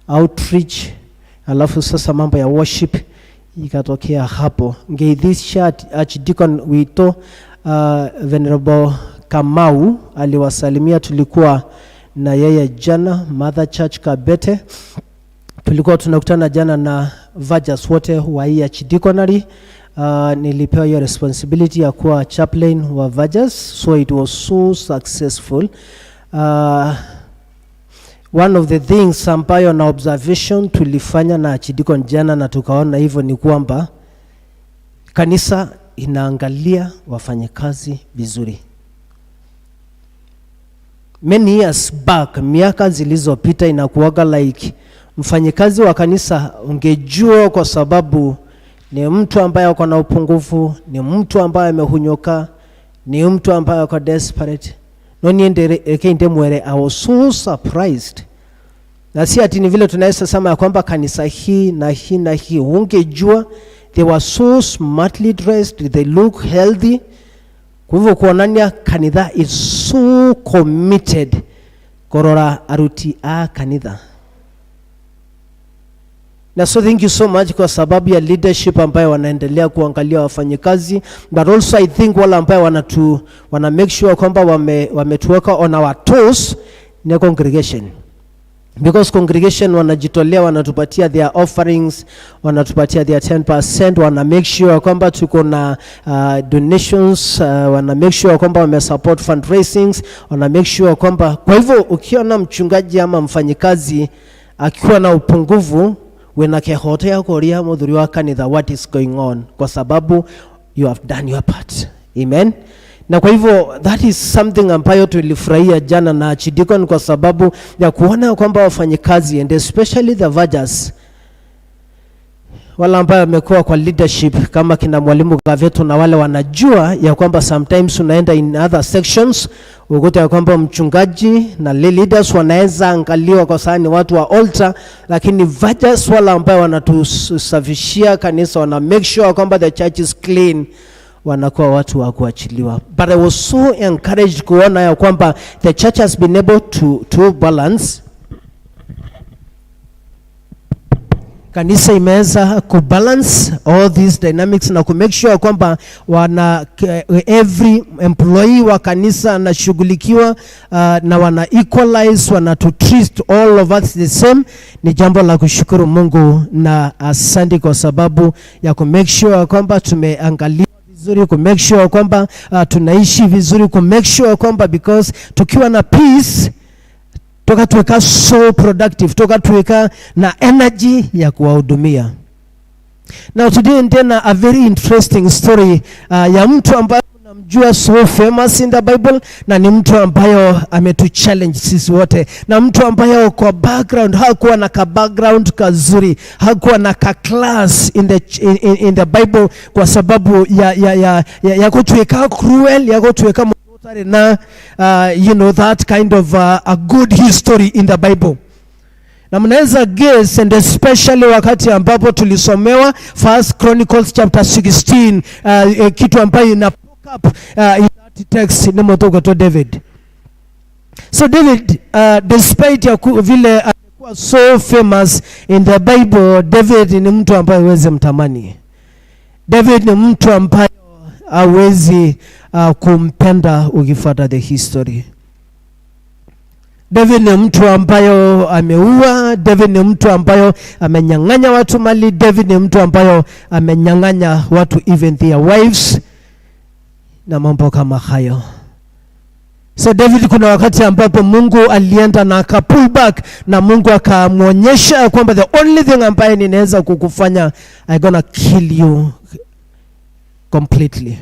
outreach, alafu sasa mambo ya worship ikatokea hapo. Ngeidhisha Archdeacon wito, Venerable Kamau aliwasalimia, tulikuwa na yeye jana Mother Church Kabete, tulikuwa tunakutana jana na Vajas wote wa hii Archdeaconry. Nilipewa hiyo responsibility ya kuwa chaplain wa Vajas, so it was so successful. One of the things ambayo na observation tulifanya na Archdeacon jana na tukaona hivyo ni kwamba kanisa inaangalia wafanyakazi vizuri. Many years back, miaka zilizopita, inakuwaga like mfanyikazi wa kanisa ungejua kwa sababu ni mtu ambaye ako na upungufu, ni mtu ambaye amehunyoka, ni mtu ambaye ako desperate. No niende rekende mwere, I was so surprised. Na si ati ni vile tunaweza sema ya kwamba kanisa hii na hii na hii, ungejua they were so smartly dressed, they look healthy. Kwa hivyo kuonania kanitha is so committed korora aruti a kanitha. Na so thank you so much kwa sababu ya leadership ambayo wanaendelea kuangalia wafanyikazi, but also I think wale ambayo wana make sure kwamba wametuweka on our toes ni congregation. Because congregation wanajitolea, wanatupatia their offerings, wanatupatia their 10%, wana make sure kwamba tuko na donations, wana make sure kwamba wame support fundraisings, wana make sure kwamba, kwa hivyo ukiona mchungaji ama mfanyikazi akiwa na upungufu, wena kehoto ya kuria muthuri wa kanitha what is going on, kwa sababu you have done your part. Amen. Na kwa hivyo that is something ambayo tulifurahia jana na Archdeacon, kwa sababu ya kuona kwamba wafanyikazi and especially the Vajas, wale ambao wamekuwa kwa leadership kama kina mwalimu Gavetu na wale wanajua ya kwamba sometimes unaenda in other sections ukuta ya kwamba mchungaji na leaders wanaweza angaliwa kwa sababu ni watu wa altar, lakini Vajas wale ambao wanatusafishia kanisa, wana make sure kwamba the church is clean, wanakuwa watu wa kuachiliwa. But I was so encouraged kuona ya kwamba the church has been able to balance. Kanisa imeweza kubalance all these dynamics na kumake sure kwamba every employee wa kanisa anashughulikiwa, na wana equalize, wana to treat all of us the same. Ni jambo la kushukuru Mungu na asante kwa sababu ya kumake sure kwamba tumeangalia vizuri, ku make sure kwamba tunaishi vizuri, ku make sure kwamba because tukiwa na peace toka tuweka so productive, toka tuweka na energy ya kuwahudumia. Now today tena a very interesting story ya mtu ambaye Tunamjua, so famous in the Bible, na ni mtu ambayo ametuchallenge sisi wote, na mtu ambayo kwa background hakuwa na ka background kazuri, hakuwa na ka class in the Bible kwa sababu ya kutuweka cruel, ya kutuweka na that kind of a good history in the Bible. Na mnaweza guess, and especially wakati ambapo tulisomewa First Chronicles chapter 16, kitu ambayo ina pick up in that text ni mutoka to David. So David, despite ya vile alikuwa so famous in the Bible, David ni mtu ambaye huwezi mtamani. David ni mtu ambaye hawezi kumpenda ukifuata the history. David ni mtu ambayo ameua. David ni mtu ambayo amenyang'anya watu mali. David ni mtu ambayo amenyang'anya watu even their wives na mambo kama hayo. So David, kuna wakati ambapo Mungu alienda na aka pull back na Mungu akamwonyesha kwamba the only thing ambaye ninaweza kukufanya, I gonna kill you completely.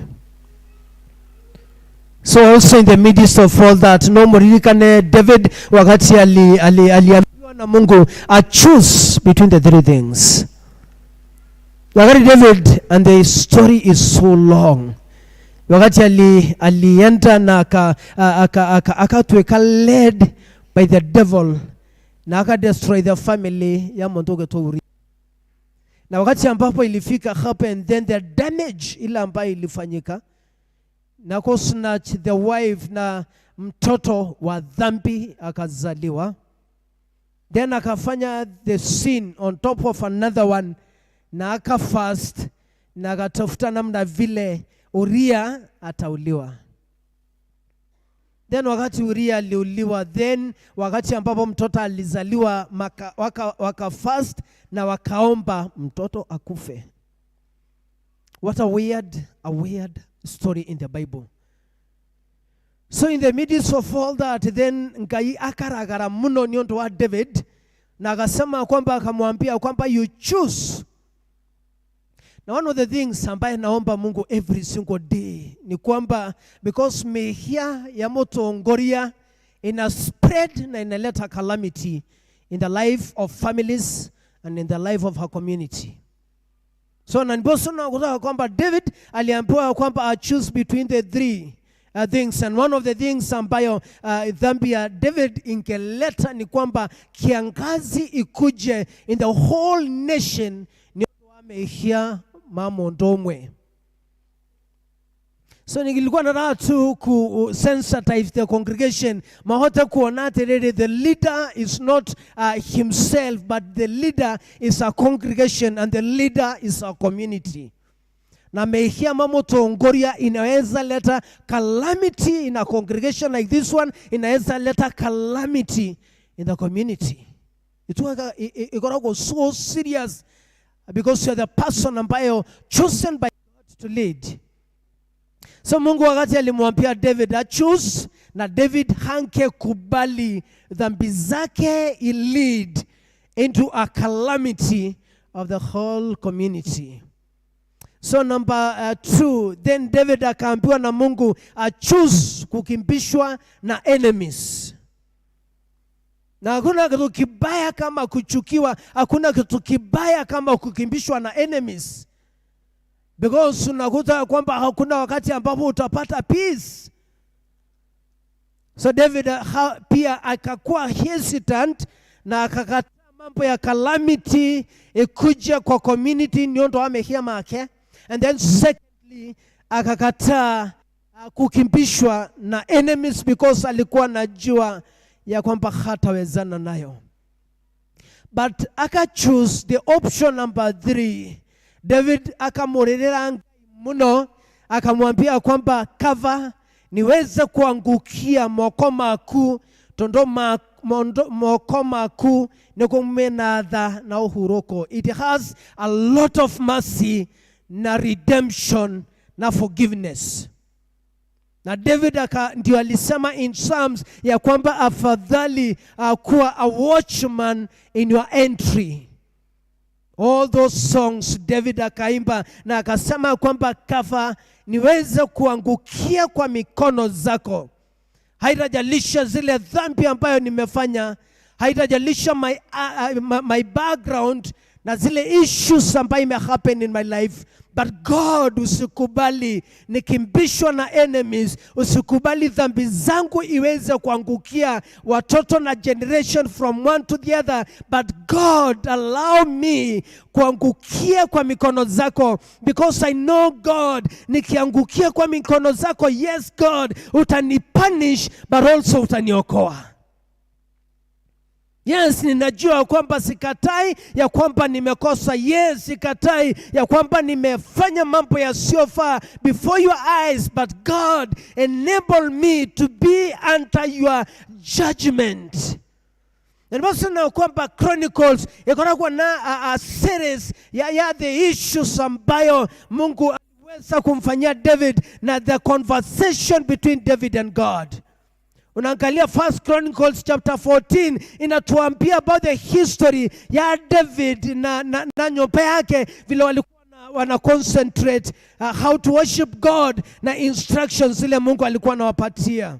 So also in the midst of all that, no muririkane David wakati aliambiwa na Mungu a choose between the three things. Wakati David, and the story is so long, wakati alienda na akatweka led by the devil na aka destroy the family ya muntu ugetouri, na wakati ambapo ilifika hapa and then the damage ile ambayo ilifanyika na ku snatch the wife na mtoto wa dhambi akazaliwa, then akafanya the sin on top of another one na akafast na akatafuta namna vile Uria atauliwa. Then wakati Uria aliuliwa, then wakati ambapo mtoto alizaliwa, waka fast na wakaomba mtoto akufe. What a weird story in the Bible. So in the midst of all that, then Ngai akaragara muno ni undu wa David na akasema kwamba, akamwambia kwamba you choose. Na one of the things ambaye naomba Mungu every single day ni kwamba because mehia ya motongoria ina spread na inaleta calamity in the life of families and in the life of her community. So na ndiposa nakutoka kwamba David aliambiwa kwamba I choose between the three things, and one of the things ambayo dhambi ya David ingeleta ni kwamba kiangazi ikuje in the whole nation ni wamehia mamondomwe. So nilikuwa nataka tu ku sensitize the congregation mahote kuona atiriri, the leader is not himself, but the leader is a congregation and the leader is a community, na mehia mamotongoria inaweza leta calamity in a congregation like this one, inaweza leta calamity in the community. Ituaga ikoragwo so serious because you are the person ambayo chosen by God to lead. So Mungu wakati alimwambia David a choose, na David hankekubali dhambi zake i lead into a calamity of the whole community. So number two, then David akaambiwa na Mungu a choose kukimbishwa na enemies. Na hakuna kitu kibaya kama kuchukiwa, hakuna kitu kibaya kama kukimbishwa na enemies, because unakuta kwamba hakuna wakati ambapo utapata peace. So David pia akakuwa hesitant na akakataa mambo ya calamity ikuja kwa community niondo amehia make. And then secondly, akakataa kukimbishwa na enemies because alikuwa anajua ya kwamba hatawezana nayo, but aka choose the option number three. David akamurĩrĩra Ngai mũno, akamwambia kwamba cover niweze kuangukia moko maku, tondu moko maku nĩkuo mena tha na ũhurũko. It has a lot of mercy na redemption na forgiveness. Na David ndio alisema in Psalms ya kwamba afadhali kuwa a watchman in your entry. All those songs David akaimba na akasema kwamba kafa niweze kuangukia kwa mikono zako. Haitajalisha zile dhambi ambayo nimefanya, haitajalisha my background na zile issues ambayo ime happen in my life, but God, usikubali nikimbishwa na enemies, usikubali dhambi zangu iweze kuangukia watoto na generation from one to the other, but God, allow me kuangukia kwa mikono zako, because I know God, nikiangukia kwa mikono zako, yes God, utanipunish but also utaniokoa. Yes, ninajua kwamba sikatai ya kwamba nimekosa. Yes, sikatai ya kwamba nimefanya mambo yasiyofaa before your eyes, but God, enable me to be under your judgment. Na ndipo na kwamba Chronicles ikonakuwa na a series ya the issues ambayo Mungu aliweza kumfanyia David na the conversation between David and God. Unaangalia First Chronicles chapter 14 inatuambia about the history ya David na nyumba yake, vile walikuwa wana concentrate how to worship God na instructions zile Mungu alikuwa anawapatia.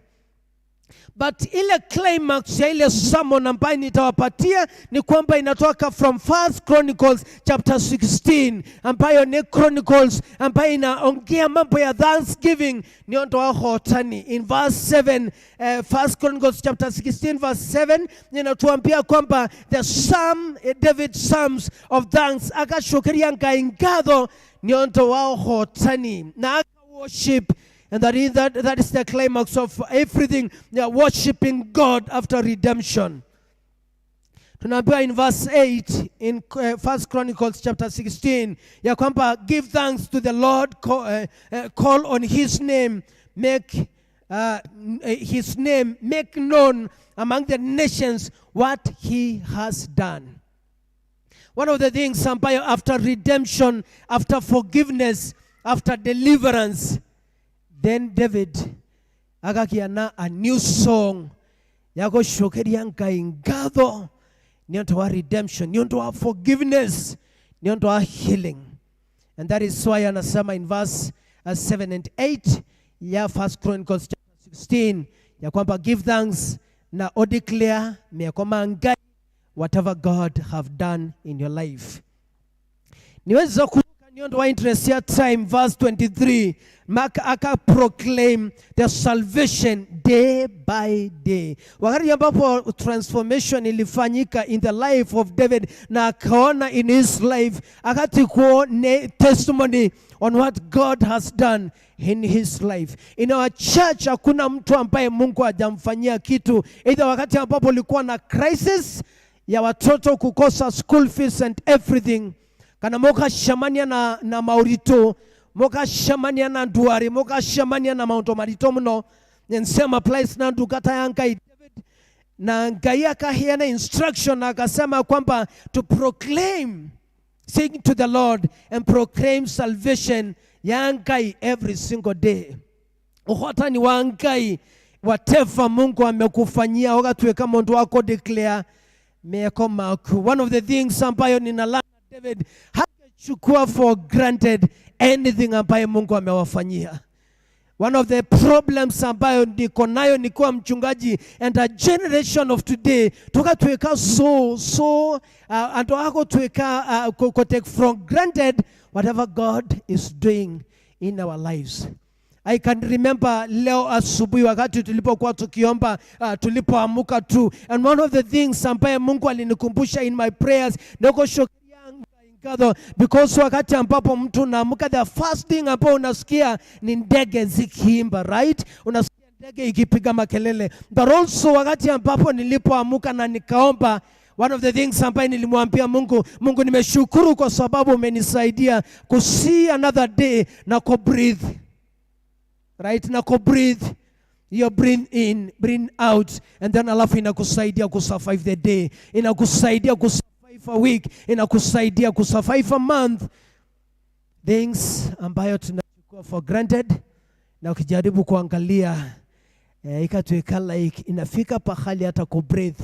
But ile climax ya ile sermon ambayo nitawapatia ni kwamba inatoka from First Chronicles chapter 16, ambayo ni Chronicles ambayo inaongea mambo ya thanksgiving, ni ondoa hotani. In verse 7, First Chronicles chapter 16 verse 7 inatuambia kwamba the psalm, David psalms of thanks, akashukiria Ngai ngatho ni ondoa hotani na aka worship. And that is the climax of everything. They are worshiping God after redemption. Tunaambiwa in verse 8 in First Chronicles chapter 16 ya kwamba give thanks to the Lord, call on his name, make his name make known among the nations what he has done. One of the things ambayo after redemption, after forgiveness, after deliverance, then David akakiana a new song ya gũcokeria Ngai ngatho nĩ ũndũ wa redemption, nĩ ũndũ wa forgiveness, nĩ ũndũ wa healing. And that is why anasema in verse 7 and 8 ya First Chronicles chapter 16 ya kwamba give thanks na o declare meko ma Ngai whatever God have done in your life. Niweza kuruka nĩ ũndũ wa interest ya time. Verse 23, Mark aka proclaim the salvation day by day. Wakati ambapo transformation ilifanyika in the life of David na akaona in his life, akati kuone testimony on what God has done in his life. In our church hakuna mtu ambaye Mungu hajamfanyia kitu, either wakati ambapo ulikuwa na crisis ya watoto kukosa school fees and everything, kana mukacemania na maũritũ, mukacemania na ndwari, mukacemania na maũndũ maritũ mũno. And same applies na ndungata ya Ngai David, na Ngai akaheana instruction na akasema kwamba to proclaim, sing to the Lord and proclaim salvation ya Ngai every single day. Ũhotani wa Ngai, whatever Mungu amekufanyia, ũgatuĩka mũndũ wa declare meko maku. One of the things ambayo ninalana, David hangechukua for granted anything ambayo Mungu amewafanyia. One of the problems ambayo niko nayo nikiwa mchungaji and a generation of today, tukatuweka so andu ako tuweka take for granted whatever God is doing in our lives. I can remember leo asubuhi wakati tulipokuwa tukiomba, tulipoamuka tu, and one of the things ambaye Mungu alinikumbusha in my prayers niko because wakati ambapo mtu unaamka, the first thing ambapo unasikia ni ndege zikiimba, right? Unasikia ndege ikipiga makelele. But also wakati ambapo nilipoamuka na nikaomba, one of the things ambaye nilimwambia Mungu, Mungu, nimeshukuru kwa sababu umenisaidia ku see another day na ku breathe. Right? Na ku breathe. You breathe in, breathe out, and then alafu inakusaidia kusurvive the day. Inakusaidia kusurvive a week, inakusaidia kusurvive a month. Things ambayo tunachukua for granted, na ukijaribu kuangalia ikatuweka like inafika pahali hata ku breathe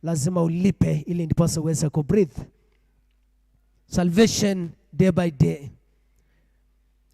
lazima ulipe ili ndiposa uweze ku breathe. Salvation day by day.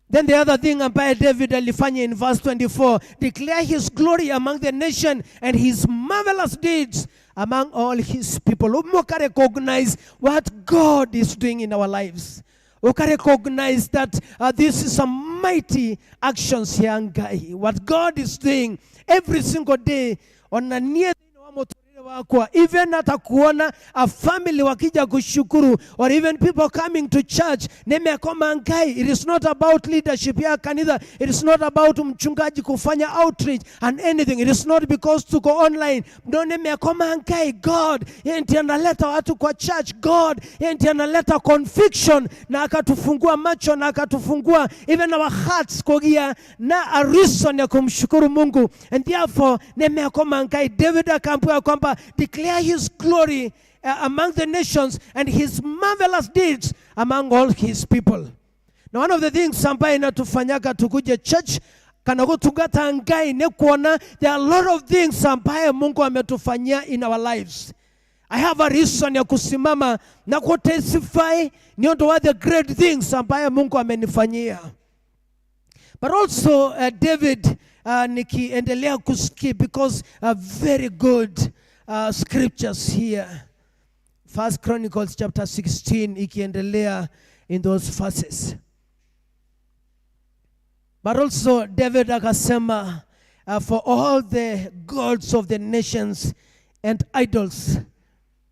Then the other thing ambaye David alifanya in verse 24, declare his glory among the nation and his marvelous deeds among all his people. Umoka recognize what God is doing in our lives. Uka recognize that this is some mighty actions ya Ngai. What God is doing every single day ona niĩ thĩinĩ wa mũtũrĩre wakwa, even hata kuona a family wakija kushukuru or even people coming to church nimekoma Ngai. It is not about leadership ya kanitha, it is not about mchungaji kufanya outreach and anything. It is not because tuko online. No, nimekoma Ngai. God yeye ndiye analeta watu kwa church. God yeye ndiye analeta conviction na akatufungua macho na akatufungua even our hearts kugia na a reason ya kumshukuru Mungu, and therefore nimekoma Ngai. David akaambiwa kwamba declare his glory among the nations and his marvelous deeds among all his people. Na one of the things ambayo inatufanyaga tukuje church kana gutungata Ngai ni kuona there are a lot of things ambayo Mungu ametufanyia in our lives. I have a reason ya kusimama na kutestify ni undu wa the great things ambayo Mungu amenifanyia. But also David, nikiendelea kuskip because very good scriptures here. First Chronicles chapter 16 ikiendelea in those verses. But also David akasema, for all the gods of the nations and idols,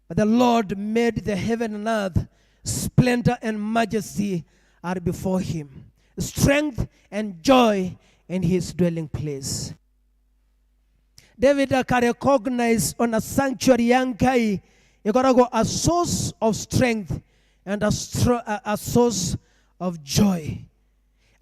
but the Lord made the heaven and earth, splendor and majesty are before him, strength and joy in his dwelling place. David akarecognize on a sanctuary ya Ngai ikoragwo a source of strength and a source of joy.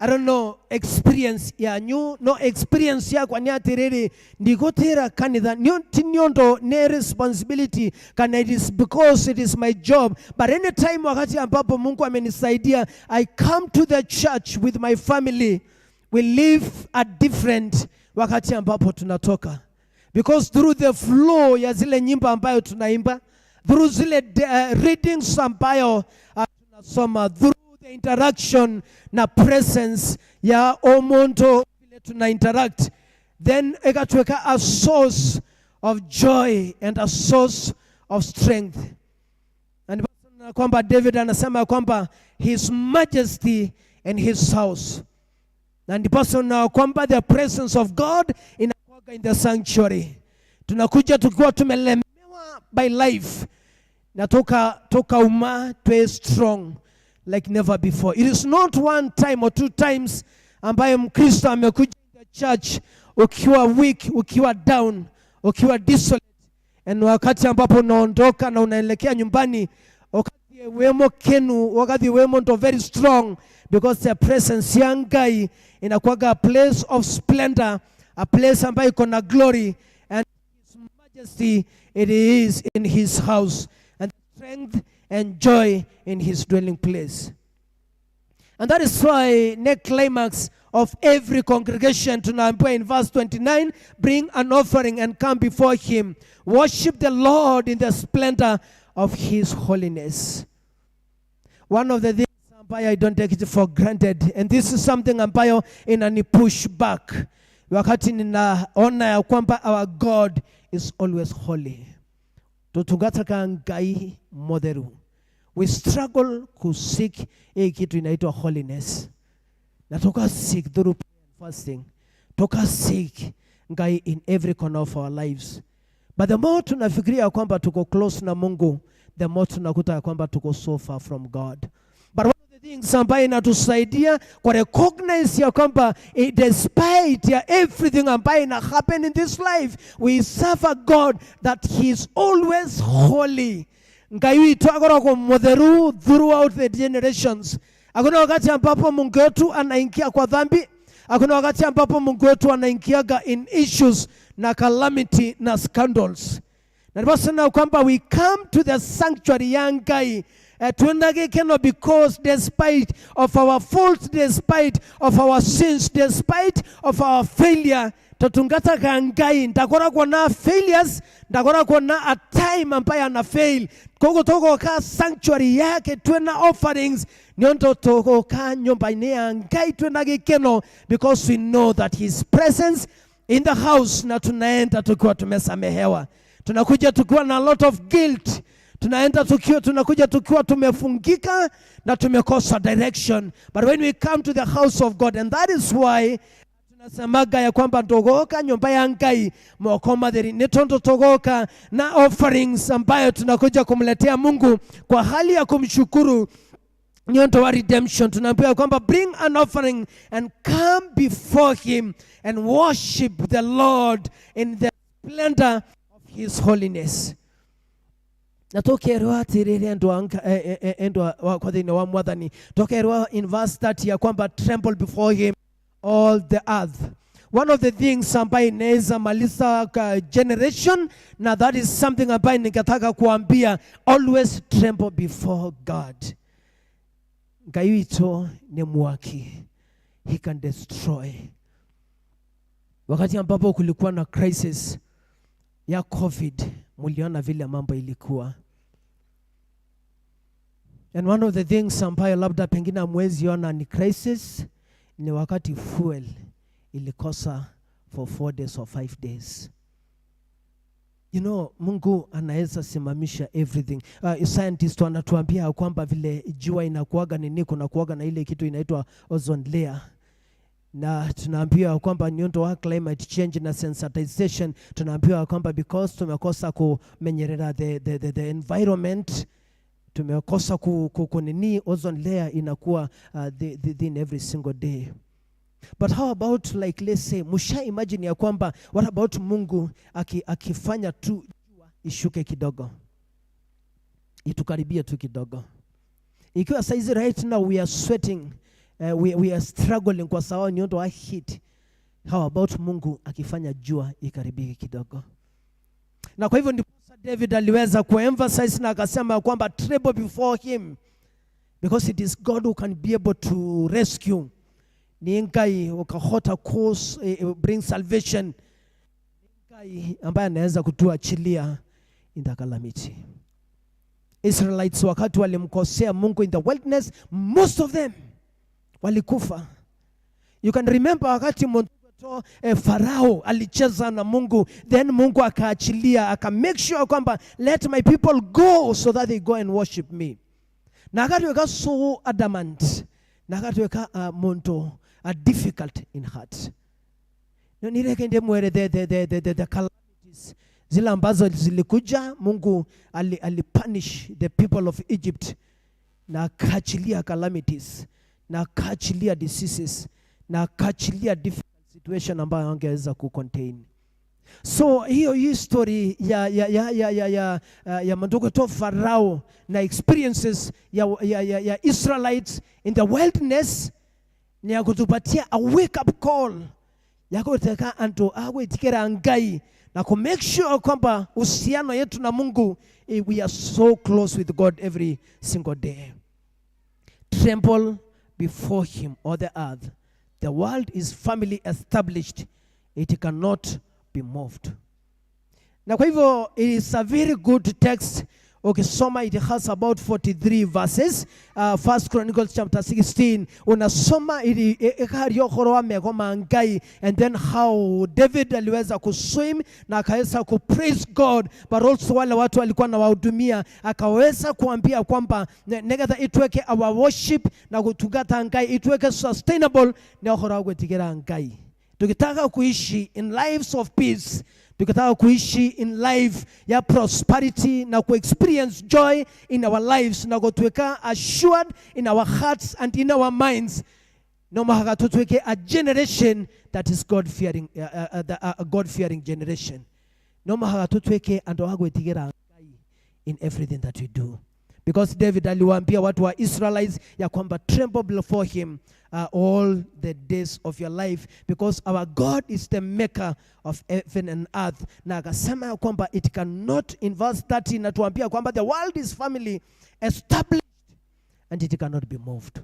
I don't know experience yanyu, no experience yakwa ni atiriri ndigutira kanitha ti niondo ne responsibility kana it is because it is my job, but anytime wakati ambapo Mungu amenisaidia, I come to the church with my family, we live a different wakati ambapo tunatoka, because through the flow ya zile nyimbo ambayo tunaimba, through zile readings ambayo tunasoma, through the interaction na presence ya omuntu vile tuna interact, then ikatuweka a source of joy and a source of strength. And na kwamba David anasema kwamba his majesty and his house, na ndiposa na kwamba the presence of God inakuwaga in the sanctuary. Tunakuja tukiwa tumelemewa by life na toka uma tuwe strong like never before. It is not one time or two times ambaye Mkristo amekuja in the church ukiwa weak, ukiwa down, ukiwa desolate, and wakati ambapo unaondoka na unaelekea nyumbani, wakati wemo kenu, wakati wemo ndo very strong, because the presence ya Ngai inakuwaga a place of splendor, a place ambayo iko na glory, and his majesty it is in his house, and strength and joy in his dwelling place. And that is why ne climax of every congregation tunaambiwa in verse 29, bring an offering and come before him. Worship the Lord in the splendor of his holiness. One of the things ambayo I don't take it for granted, and this is something ambayo inani push back wakati ninaona ya kwamba our God is always holy. Tutungataka Ngai mutheru. We struggle ku seek hii kitu inaitwa holiness, na tuka seek through prayer and fasting, tuka seek Ngai in every corner of our lives. But the more tunafikiria kwamba tuko close na Mungu, the more tunakuta ya kwamba tuko so far from God. But one of the things ambayo inatusaidia kwa recognize ya kwamba despite ya everything ambayo ina happen in this life, we serve a God that he is always holy. Ngai witu akoragwo mutheru throughout the generations. Hakuna wakati ambapo Mungu wetu anaingia kwa dhambi. Hakuna wakati ambapo Mungu wetu anaingiaga in issues na calamity na scandals. Na ndipo na kwamba we come to the sanctuary ya Ngai twina gikeno, because despite of our faults, despite of our sins, despite of our failure, Tutungataga Ngai ndakoragwo na failures, ndakoragwo na a time ambayo ana fail. Koguo tugoka sanctuary yake twina offerings, nĩ tugoka nyumba-inĩ ya Ngai twina gĩkeno, because we know that his presence in the house, na tunaenda tukiwa tumesamehewa. Tunakuja tukiwa na a lot of guilt, tunaenda tukiwa, tunakuja tukiwa tumefungika na tumekosa direction, but when we come to the house of God, and that is why tunasemaga ya kwamba ndogoka nyumba ya Ngai moko matheri, nĩ tondu tugoka na offerings ambayo tunakuja kumletea Mungu kwa hali ya kumshukuru nĩ wa redemption. Tunaambiwa kwamba bring an offering and come before him and worship the Lord in the splendor of his holiness. Na tukerwo atiriri, endwa wakwa thĩinĩ wa Mwathani, tukerwo in verse 30 ya kwamba tremble before him, all the earth. One of the things ambayo inaweza maliza generation, na that is something ambayo ningetaka kuambia, always tremble before God. Ngai witũ nĩ mwaki, he can destroy. Wakati ambapo kulikuwa na crisis ya COVID, muliona vile mambo ilikuwa. And one of the things ambayo labda pengine hamwezi ona ni crisis ni wakati fuel ilikosa for 4 days or 5 days. Mungu anaweza simamisha everything. Scientist wanatuambia kwamba vile jua inakuaga nini, kuna kuaga na ile kitu inaitwa ozone layer, na tunaambiwa kwamba nĩ wa climate change na sensitization, tunaambiwa kwamba because tumekosa kumenyerera the environment, tumekosa ku nini, ozone layer inakuwa thin every single day. But how about, like, let's say, musha imagine ya kwamba what about Mungu akifanya tu jua ishuke kidogo, itukaribie tu kidogo? Ikiwa saizi right now we are sweating, we are struggling kwa sababu nĩ wa heat, how about Mungu akifanya jua ikaribie kidogo? Na kwa hivyo ndiposa David aliweza kuemphasize na akasema ya kwamba tremble before him, because it is God who can be able to rescue. Ni Ngai ukahota cause, bring salvation. Ni Ngai ambaye anaweza kutuachilia in the calamity. Israelites wakati walimkosea Mungu in the wilderness, most of them walikufa. You can remember wakati Farao alicheza na Mungu, then Mungu akaachilia, aka make sure kwamba let my people go so that they go and worship me. Na akatuweka so adamant, na akatuweka muntu difficult in heart. No, nireke ndimwere the calamities zile ambazo zilikuja, Mungu ali punish the people of Egypt na akaachilia calamities na akaachilia diseases na akaachilia difficult situation ambayo angeweza kucontain. So hiyo history ya mandugu to Farao na experiences ya Israelites in the wilderness ni ya kutupatia a wake up call ya kuteka antu agwitikira Ngai na ku make sure kwamba uhusiano yetu na Mungu, we are so close with God every single day. Tremble before him, all the earth. The world is firmly established, it cannot be moved. Na kwa hivyo it is a very good text. Ukisoma, it has about 43 verses. First Chronicles chapter 16, unasoma ili ikaria ũhoro wa meko ma Ngai, and then how David aliweza kuswim na akaweza kupraise God, but also wale watu walikuwa na wahudumia, akaweza kuambia kwamba negetha itweke our worship na gutungata Ngai itweke sustainable, ni ũhoro wa gwĩtigĩra Ngai. Tukitaka kuishi in lives of peace, tukitaka kuishi in life ya prosperity na kuexperience joy in our lives na gutwika assured in our hearts and in our minds, no mahaka tutwike a generation that is God fearing, a God fearing generation. No mahaka tutwike andu a gwĩtigĩra Ngai in everything that we do, because David aliwaambia watu wa Israelites ya kwamba tremble before him all the days of your life, because our God is the maker of heaven and earth. Na akasema ya kwamba it cannot, in verse 30 natuambia kwamba the world is firmly established and it cannot be moved.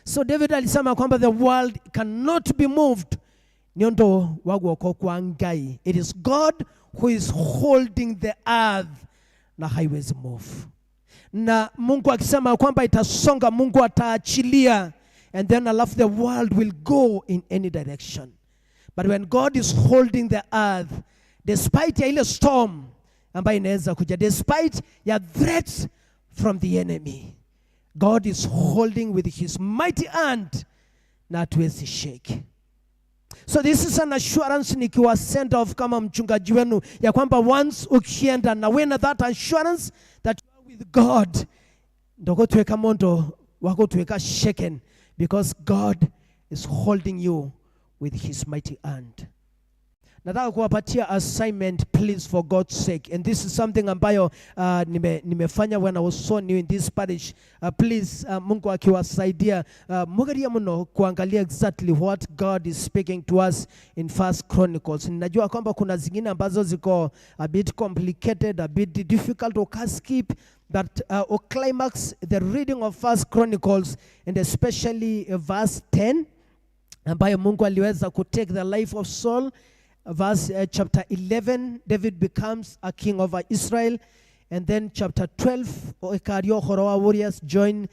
So David alisema kwamba the world cannot be moved. Nĩ ũndũ wa guoko kwa Ngai. It is God who is holding the earth na haiwezi move. Na Mungu akisema kwamba itasonga, Mungu ataachilia, and then alafu the world will go in any direction. But when God is holding the earth, despite ya ile storm ambayo inaweza kuja, despite ya threats from the enemy, God is holding with his mighty hand na hatuwezi shake. So this is an assurance nikiwa send off kama mchungaji wenu ya kwamba once ukienda na wena that assurance that you are with God, ndogotweka mondo wagotweka shaken, because God is holding you with his mighty hand. Nataka kuwapatia assignment, please, for God's sake. And this is something ambayo nimefanya when I was so new in this parish. Please, Mungu akiwasaidia, mugerie mno kuangalia exactly what God is speaking to us in First Chronicles. Ninajua kwamba kuna zingine ambazo ziko a bit complicated, a bit difficult to skip, but climax the reading of First Chronicles, and especially verse 10 ambayo Mungu aliweza ku take the life of Saul. Verse chapter 11, David becomes a king over Israel. And then chapter 12, Ekario Horoa warriors join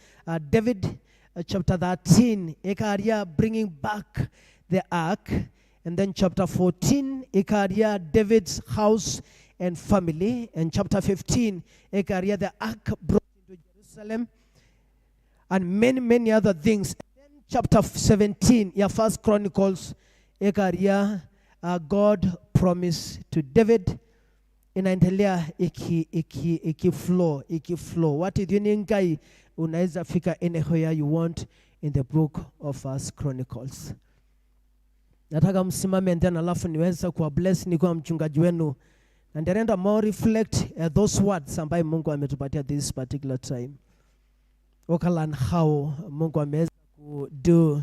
David. Chapter 13, Ekaria bringing back the ark. And then chapter 14, Ekaria David's house and family. And chapter 15, Ekaria the ark brought into Jerusalem. And many, many other things. And then chapter 17, yeah, First Chronicles, Ekaria God promised to David, inaendelea iki flow, iki flow. What is you ngai unaweza fika anywhere you want in the book of First Chronicles. Nataka msimame and then alafu niweza kuwa bless nikiwa mchungaji wenu, na nitaenda more reflect those words ambayo Mungu ametupatia this particular time. Uka how Mungu ameweza ku do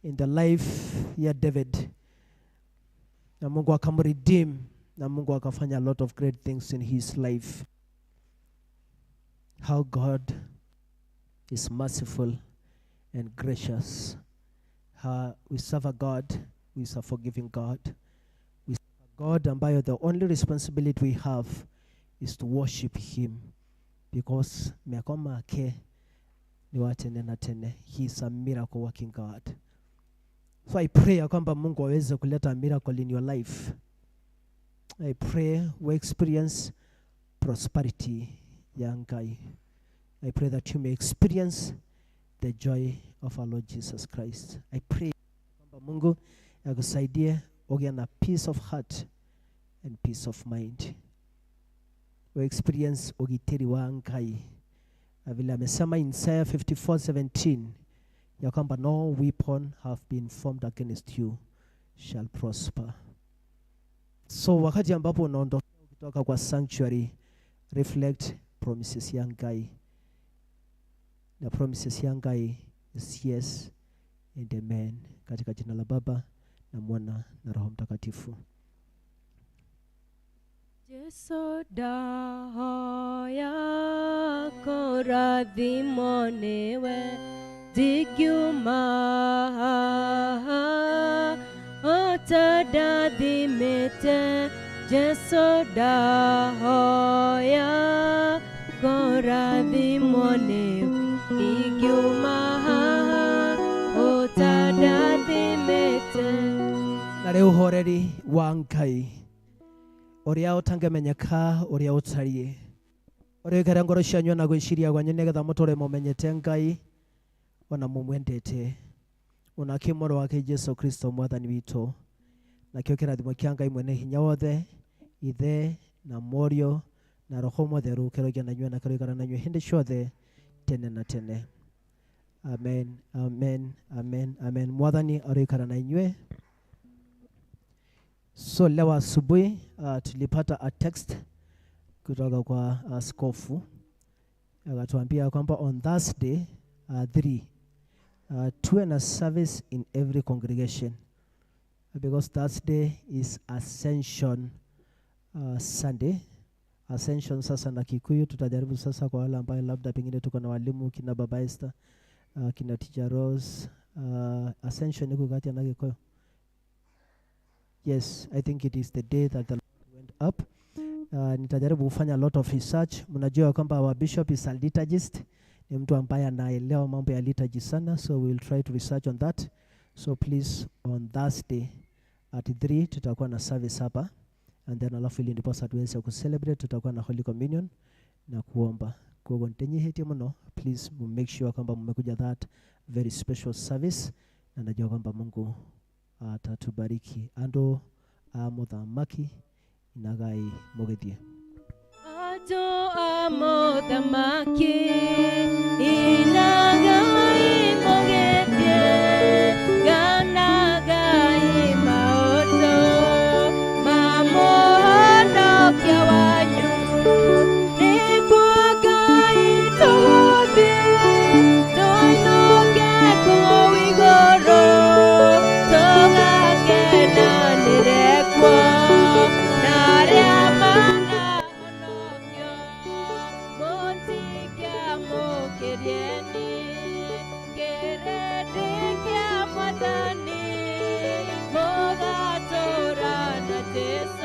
in the life ya David, na Mungu akamredeem, na Mungu akafanya a lot of great things in his life. How God is merciful and gracious. How we serve a God who is a forgiving God. We serve a God ambayo the only responsibility we have is to worship him, because meko make ni wa tene na tene. He is a miracle working God. So I pray ya kwamba Mungu aweze kuleta miracle in your life. I pray we experience prosperity ya Ngai. I pray that you may experience the joy of our Lord Jesus Christ. I pray kwamba Mungu akusaidie uge na peace of heart and peace of mind. We experience ugitiri wa Ngai. Na vile amesema in Isaiah 54:17 ya kwamba no weapon have been formed against you shall prosper. So wakati ambapo unaondoka kutoka kwa sanctuary, reflect promises ya Ngai. Na promises ya Ngai is yes and amen. Katika jina la Baba na Mwana na Roho Mtakatifu. Jesu ndahoya kũrathimwo nĩwe, ndingiuma haha ũtandathimĩte. Jesu ndahoya kũrathimwo nĩwe, ndingiuma haha ũtandathimĩte. Na rĩu ũhoreri wa Ngai ũrĩa ũtangĩmenyeka, ũrĩa ũtariĩ, ũrĩa ũikare ngoro cianyu na gwĩciria kwanyu, nĩgetha mũtũre mũmenyete Ngai ona mũmwendete, onake Mũrũ wake Jesu Kristo Mwathani witũ. Nakĩo kĩrathimo kĩa Ngai mwene hinya wothe, Ithe na Mũriũ na Roho Mũtheru, kĩroigĩa na inyuĩ na kĩroikara na inyuĩ hĩndĩ ciothe tene na tene. Amen, amen, amen, amen. Mwathani aroikara na inyuĩ. So leo asubuhi tulipata a text kutoka kwa askofu, akatuambia kwamba on Thursday 3 tuwe na service in every congregation, because Thursday is Ascension Sunday. Ascension sasa na Kikuyu tutajaribu sasa, kwa wale ambao labda pengine tuko na walimu kina Baba Esther, kina Teacher Rose, Ascension iko kati ya na Kikuyu. Yes, I think it is the day that the Lord went up. Nitajaribu kufanya a lot of research. Mnajua kwamba our bishop is a liturgist, ni mtu ambaye anaelewa mambo ya liturgy sana, so we will try to research on that. So please, on Thursday at 3 tutakuwa na service hapa, and then alafu ili ndiposa tuweze kucelebrate, tutakuwa na Holy Communion na kuomba. Kwa ntenyihetie muno, please make sure kwamba mmekuja that very special service, na najua kwamba Mungu atatubariki. Andu a muthamaki inagai mugithie. Andũ a mũthamaki inagai mũgĩthiĩ, ganagai maũndũ ma mũhonokia wanyu. Nĩkuo Ngai tũgũthiĩ, tũinũke kũu igũrũ, tũgakenanĩre kuo na arĩa manahonokio. Mũtikamũkĩrieni kĩrĩndĩ kĩa Mwathani, mũgatũũra na Jesũ.